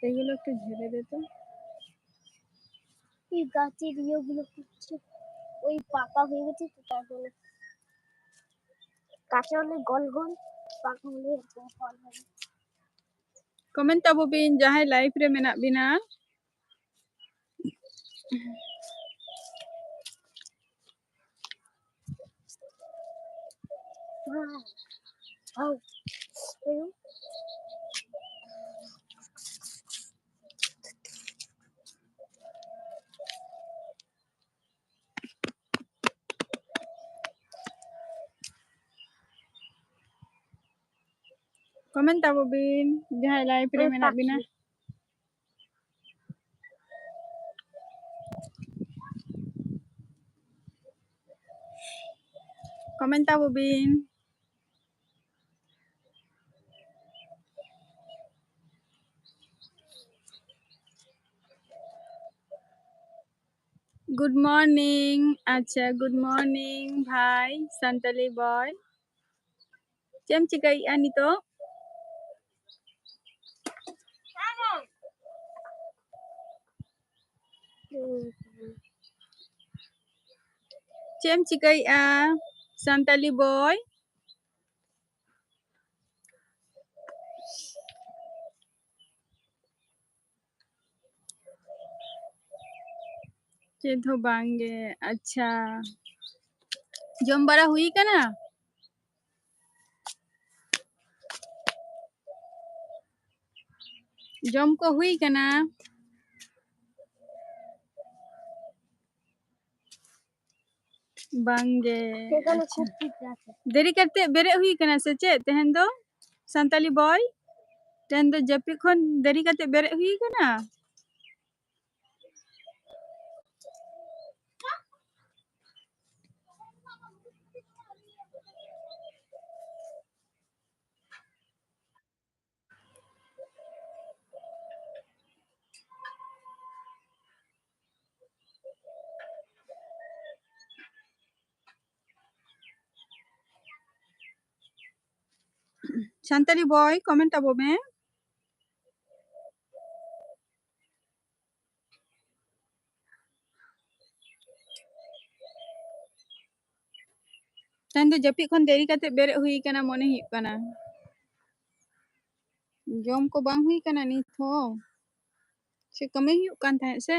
এগুলো একটু ঝেড়ে দে তো। এই গাছের ইয়েগুলো করছে, ওই পাকা হয়ে গেছে তো, তার জন্য। কাঁচা হলে গোল গোল, পাকা হলে এরকম ফল হবে। Comment ᱛᱟᱵᱚ ᱵᱤᱱ, ᱡᱟᱦᱟᱸᱭ live ᱨᱮ ᱢᱮᱱᱟᱜ ᱵᱤᱱᱟ᱾ Comment ᱛᱟᱵᱚ ᱵᱤᱱ, ᱡᱟᱦᱟᱸᱭ live ᱨᱮ ᱢᱮᱱᱟᱜ ᱵᱤᱱᱟ᱾ Comment ᱛᱟᱵᱚ ᱵᱤᱱ᱾ Good morning. ᱟᱪᱪᱷᱟ, good morning ᱵᱷᱟᱭ ᱥᱟᱱᱛᱟᱞᱤ boy. ᱪᱮᱫ ᱮᱢ ᱪᱤᱠᱟᱹᱭᱮᱫᱼᱟ ᱱᱤᱛᱚᱜ? ᱪᱮᱫ ᱮᱢ ᱪᱤᱠᱟᱹᱭᱮᱫᱼᱟ, ᱥᱟᱱᱛᱟᱞᱤ ᱵᱚᱭ? ᱪᱮᱫ ᱦᱚᱸ ᱵᱟᱝ ᱜᱮ᱾ ᱟᱪᱪᱷᱟ, ᱡᱚᱢ ᱵᱟᱲᱟ ᱦᱩᱭ ᱠᱟᱱᱟ? ᱡᱚᱢ ᱠᱚ ᱦᱩᱭ ᱠᱟᱱᱟ? ᱵᱟᱝ ᱜᱮ᱾ ᱟᱪᱪᱷᱟ᱾ ᱫᱮᱨᱤ ᱠᱟᱛᱮ ᱵᱮᱨᱮᱫ ᱦᱩᱭ ᱠᱟᱱᱟ ᱥᱮ ᱪᱮᱫ ᱛᱮᱦᱮᱧ ᱫᱚ, ᱥᱟᱱᱛᱟᱞᱤ ᱵᱚᱭ? ᱛᱮᱦᱮᱧ ᱫᱚ ᱡᱟᱹᱯᱤᱫ ᱠᱷᱚᱱ ᱫᱮᱨᱤ ᱠᱟᱛᱮ ᱵᱮᱨᱮᱫ ᱦᱩᱭ ᱠᱟᱱᱟ? ᱥᱟᱱᱛᱟᱲᱤ ᱵᱚᱭ, comment ᱟᱵᱚ ᱢᱮ᱾ ᱛᱮᱦᱮᱧ ᱫᱚ ᱡᱟᱹᱯᱤᱫ ᱠᱷᱚᱱ ᱫᱮᱨᱤ ᱠᱟᱛᱮ ᱵᱮᱨᱮᱫ ᱦᱩᱭ ᱠᱟᱱᱟ, ᱢᱚᱱᱮ ᱦᱩᱭᱩᱜ ᱠᱟᱱᱟ᱾ ᱡᱚᱢ ᱠᱚ ᱵᱟᱝ ᱦᱩᱭ ᱠᱟᱱᱟ ᱱᱤᱛ ᱦᱚᱸ᱾ ᱥᱮ ᱠᱟᱹᱢᱤ ᱦᱩᱭᱩᱜ ᱠᱟᱱ ᱛᱟᱦᱮᱸᱫ ᱥᱮ?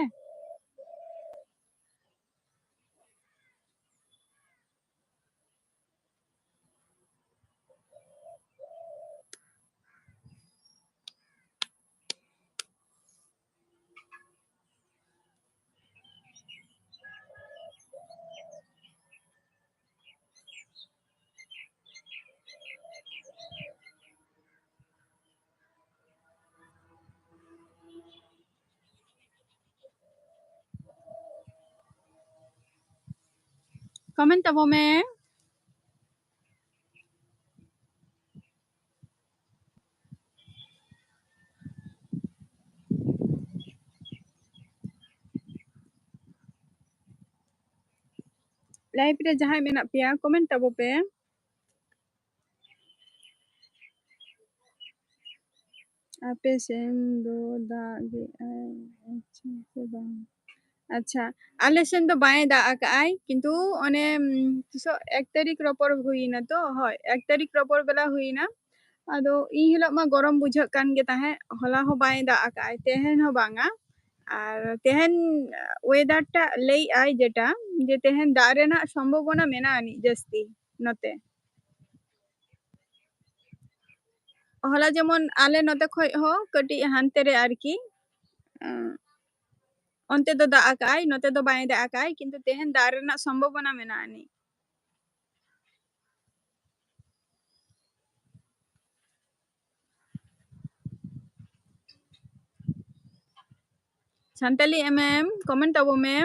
Comment ᱛᱟᱵᱚ ᱢᱮ᱾ Live ᱨᱮ ᱡᱟᱦᱟᱸᱭ ᱢᱮᱱᱟᱜ ᱯᱮᱭᱟ, comment ᱛᱟᱵᱚ ᱯᱮ᱾ ᱟᱯᱮ ᱥᱮᱱ ᱫᱚ ᱫᱟᱜ ᱜᱮᱜᱼᱟᱭ ᱟᱪᱪᱷᱟ ᱥᱮ ᱵᱟᱝ? ᱟᱪᱪᱷᱟ, ᱟᱞᱮ ᱥᱮᱱ ᱫᱚ ᱵᱟᱭ ᱫᱟᱜ ᱟᱠᱟᱜᱼᱟᱭ, ᱠᱤᱱᱛᱩ ᱚᱱᱮ, ᱩᱢ, ᱛᱤᱥᱚᱜ ᱮᱠ ᱛᱟᱹᱨᱤᱠᱷ ᱨᱚᱯᱚᱨ ᱦᱩᱭᱱᱟ ᱛᱚ, ᱦᱳᱭ, ᱮᱠ ᱛᱟᱹᱨᱤᱠᱷ ᱨᱚᱯᱚᱨ ᱵᱮᱞᱟ ᱦᱩᱭᱱᱟ᱾ ᱟᱫᱚ ᱤᱱ ᱦᱤᱞᱳᱜ ᱢᱟ ᱜᱚᱨᱚᱢ ᱵᱩᱡᱷᱟᱹᱜ ᱠᱟᱱ ᱜᱮ ᱛᱟᱦᱮᱸᱫ, ᱦᱚᱞᱟ ᱦᱚᱸ ᱵᱟᱭ ᱫᱟᱜ ᱟᱠᱟᱜᱼᱟᱭ, ᱛᱮᱦᱮᱧ ᱦᱚᱸ ᱵᱟᱝᱟ᱾ ᱟᱨ ᱛᱮᱦᱮᱧ weather ᱴᱟᱜ ᱞᱟᱹᱭᱮᱜᱼᱟᱭ ᱡᱮᱴᱟ, ᱡᱮ ᱛᱮᱦᱮᱧ ᱫᱟᱜ ᱨᱮᱱᱟᱜ ᱥᱚᱢᱵᱷᱚᱵᱚᱱᱟ ᱢᱮᱱᱟᱜ ᱟᱹᱱᱤᱡ ᱡᱟᱹᱥᱛᱤ ᱱᱚᱛᱮ᱾ ᱦᱚᱞᱟ ᱡᱮᱢᱚᱱ ᱟᱞᱮ ᱱᱚᱛᱮ ᱠᱷᱚᱡ ᱦᱚᱸ ᱠᱟᱹᱴᱤᱡ ᱦᱟᱱᱛᱮ ᱨᱮ ᱟᱨᱠᱤ, ᱟᱸ, ᱚᱱᱛᱮ ᱫᱚ ᱫᱟᱜ ᱟᱠᱟᱜᱼᱟᱭ, ᱱᱚᱛᱮ ᱫᱚ ᱵᱟᱭ ᱫᱟᱜ ᱟᱠᱟᱜᱼᱟᱭ, ᱠᱤᱱᱛᱩ ᱛᱮᱦᱮᱧ ᱫᱟᱜ ᱨᱮᱱᱟᱜ ᱥᱚᱢᱵᱷᱚᱵᱚᱱᱟ ᱢᱮᱱᱟᱜ ᱟᱹᱱᱤᱡ᱾ ᱥᱟᱱᱛᱟᱞᱤ ᱮᱢ ᱮᱢ, comment ᱛᱟᱵᱚ ᱢᱮ᱾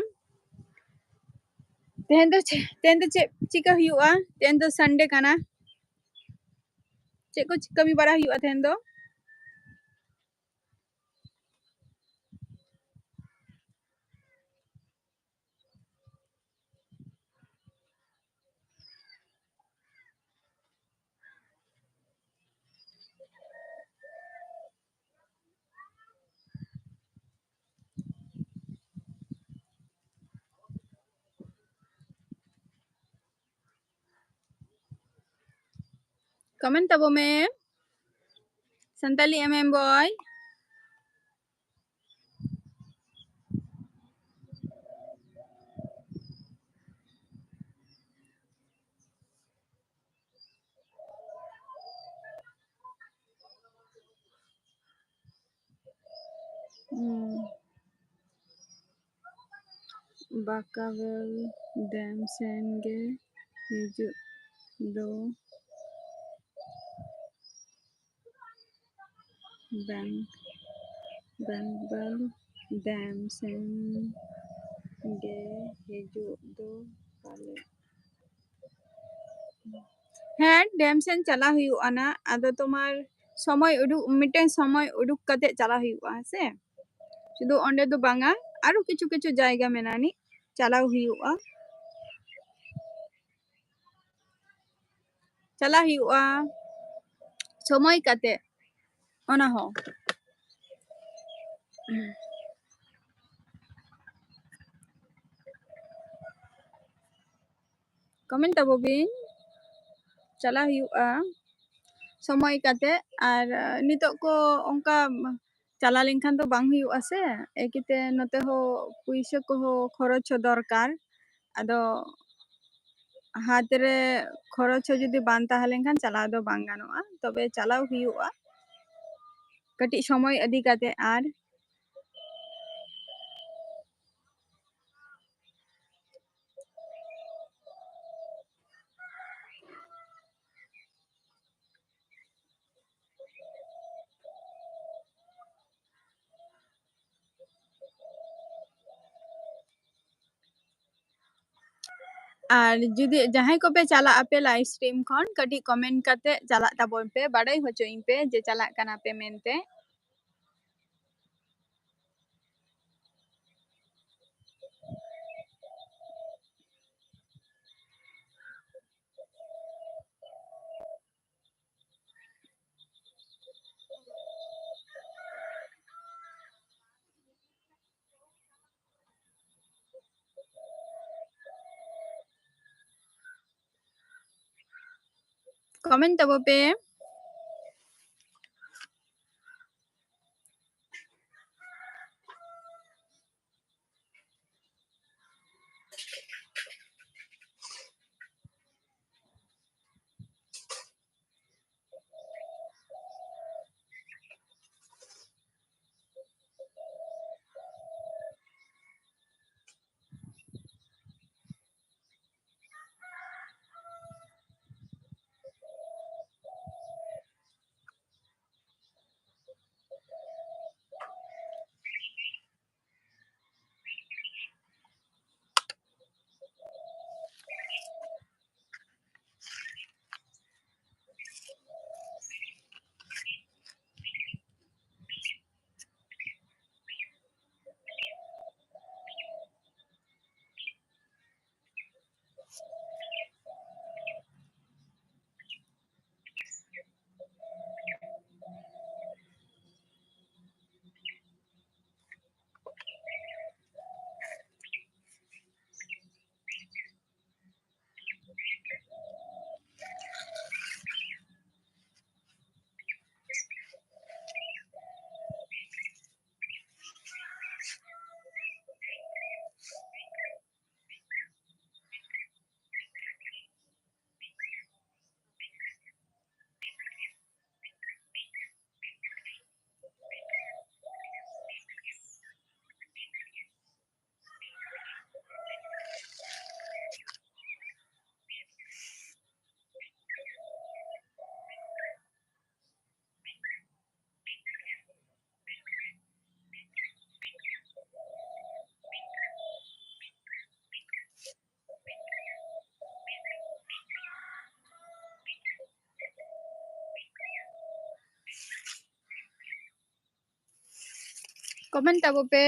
ᱛᱮᱦᱮᱧ ᱫᱚ ᱪᱮ-, ᱛᱮᱦᱮᱧ ᱫᱚ ᱪᱮᱫ ᱪᱤᱠᱟᱹ ᱦᱩᱭᱩᱜᱼᱟ? ᱛᱮᱦᱮᱧ ᱫᱚ Sunday ᱠᱟᱱᱟ᱾ ᱪᱮᱫ ᱠᱚ ᱪᱤ-, ᱠᱟᱹᱢᱤ ᱵᱟᱲᱟ ᱦᱩᱭᱩᱜᱼᱟ ᱛᱮᱦᱮᱧ ᱫᱚ? Comment ᱛᱟᱵᱚ ᱢᱮ, ᱥᱟᱱᱛᱟᱞᱤ ᱮᱢ ᱮᱢ boy᱾ ᱦᱩᱸ᱾ ᱵᱟᱠᱟᱵᱮᱞ ᱰᱮᱢ ᱥᱮᱱ ᱜᱮ ᱦᱤᱡᱩᱜ ᱫᱚ᱾ ᱵᱮᱝ-, ᱵᱮᱝᱜᱚᱞ ᱰᱮᱢ ᱥᱮᱱ ᱜᱮ ᱦᱤᱡᱩᱜ ᱫᱚ ᱯᱟᱞᱮ᱾ ᱦᱮᱸ, ᱰᱮᱢ ᱥᱮᱱ ᱪᱟᱞᱟᱣ ᱦᱩᱭᱩᱜᱼᱟ ᱱᱟ᱾ ᱟᱫᱚ ᱛᱳᱢᱟᱨ ᱥᱚᱢᱚᱭ ᱩᱰᱩᱠ, ᱢᱤᱫᱴᱮᱱ ᱥᱚᱢᱚᱭ ᱩᱰᱩᱠ ᱠᱟᱛᱮ ᱪᱟᱞᱟᱣ ᱦᱩᱭᱩᱜᱼᱟ, ᱦᱮᱸ ᱥᱮ? ᱥᱩᱫᱷᱩ ᱚᱸᱰᱮ ᱫᱚ ᱵᱟᱝᱟ, ᱟᱨᱚ ᱠᱤᱪᱷᱩ ᱠᱤᱪᱷᱩ ᱡᱟᱭᱜᱟ ᱢᱮᱱᱟᱜ ᱟᱹᱱᱤᱡ, ᱪᱟᱞᱟᱣ ᱦᱩᱭᱩᱜᱼᱟ᱾ ᱪᱟᱞᱟᱜ ᱦᱩᱭᱩᱜᱼᱟ ᱥᱚᱢᱚᱭ ᱠᱟᱛᱮ, ᱚᱱᱟ ᱦᱚᱸ᱾ ᱠᱚᱢᱮᱱᱴ ᱛᱟᱵᱚ ᱵᱤᱱ᱾ ᱪᱟᱞᱟᱜ ᱦᱩᱭᱩᱜᱼᱟ ᱥᱚᱢᱚᱭ ᱠᱟᱛᱮ᱾ ᱟᱨ ᱱᱤᱛᱚᱜ ᱠᱚ ᱚᱱᱠᱟ ᱪᱟᱞᱟᱣ ᱞᱮᱱᱠᱷᱟᱱ ᱫᱚ ᱵᱟᱝ ᱦᱩᱭᱩᱜᱼᱟ ᱥᱮ, ᱮᱠᱤᱛᱮ ᱱᱚᱛᱮ ᱦᱚᱸ ᱯᱩᱭᱥᱟᱹ ᱠᱚᱦᱚᱸ ᱠᱷᱚᱨᱚᱪ ᱦᱚᱸ ᱫᱚᱨᱠᱟᱨ᱾ ᱟᱫᱚ ᱦᱟᱛ ᱨᱮ ᱠᱷᱚᱨᱚᱪ ᱦᱚᱸ ᱡᱩᱫᱤ ᱵᱟᱝ ᱛᱟᱦᱮᱸ ᱞᱮᱱᱠᱷᱟᱱ ᱪᱟᱞᱟᱣ ᱫᱚ ᱵᱟᱝ ᱜᱟᱱᱚᱜᱼᱟ, ᱛᱚᱵᱮ ᱪᱟᱞᱟᱣ ᱦᱩᱭᱩᱜᱼᱟ ᱠᱟᱹᱴᱤᱡ ᱥᱚᱢᱚᱭ ᱤᱫᱤ ᱠᱟᱛᱮ᱾ ᱟᱨ ᱟᱨ ᱡᱩᱫᱤ ᱡᱟᱦᱟᱸᱭ ᱠᱚᱯᱮ ᱪᱟᱞᱟᱜ ᱟᱯᱮ live stream ᱠᱷᱚᱱ, ᱠᱟᱹᱴᱤᱡ ᱠᱚᱢᱮᱱᱴ ᱠᱟᱛᱮ ᱪᱟᱞᱟᱜ ᱛᱟᱵᱚᱱ ᱯᱮ, ᱵᱟᱰᱟᱭ ᱦᱚᱪᱚᱭᱤᱧ ᱯᱮ ᱡᱮ ᱪᱟᱞᱟᱜ ᱠᱟᱱᱟ ᱯᱮ ᱢᱮᱱᱛᱮ᱾ ᱠᱚᱢᱮᱱᱴ ᱛᱟᱵᱚ ᱯᱮ᱾ Comment ᱛᱟᱵᱚ ᱯᱮ᱾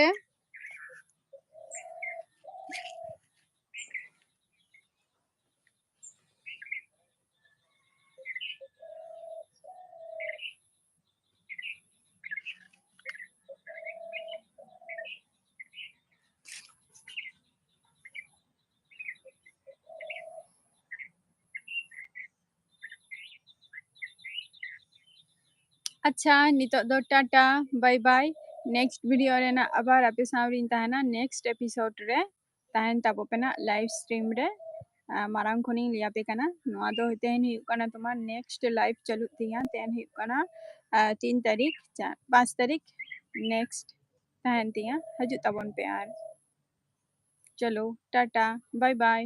ᱟᱪᱪᱷᱟ, ᱱᱤᱛᱚᱜ ᱫᱚ Tata, bye bye᱾ Next video ᱨᱮᱱᱟᱜ ᱟᱵᱟᱨ ᱟᱯᱮ ᱥᱟᱶ ᱨᱤᱧ ᱛᱟᱦᱮᱱᱟ next episode ᱨᱮ᱾ ᱛᱟᱦᱮᱱ ᱛᱟᱵᱚ ᱯᱮ ᱱᱟᱜ live stream ᱨᱮ᱾ ᱟᱨ ᱢᱟᱲᱟᱝ ᱠᱷᱚᱱᱤᱧ ᱞᱟᱹᱭ ᱟᱯᱮ ᱠᱟᱱᱟ, ᱱᱚᱣᱟ ᱫᱚ ᱛᱮᱦᱮᱧ ᱦᱩᱭᱩᱜ ᱠᱟᱱᱟ ᱛᱳᱢᱟᱨ next live ᱪᱟᱹᱞᱩᱜ ᱛᱤᱧᱟ᱾ ᱛᱮᱦᱮᱧ ᱦᱩᱭᱩᱜ ᱠᱟᱱᱟ, ᱟᱨ, ᱛᱤᱱ ᱛᱟᱹᱨᱤᱠᱷ, ᱪᱟ-, ᱯᱟᱸᱪ ᱛᱟᱹᱨᱤᱠᱷ next ᱛᱟᱦᱮᱱ ᱛᱤᱧᱟ᱾ ᱦᱤᱡᱩᱜ ᱛᱟᱵᱚᱱ ᱯᱮ ᱟᱨ᱾ ᱪᱚᱞᱳ, ᱴᱟᱴᱟ, bye bye᱾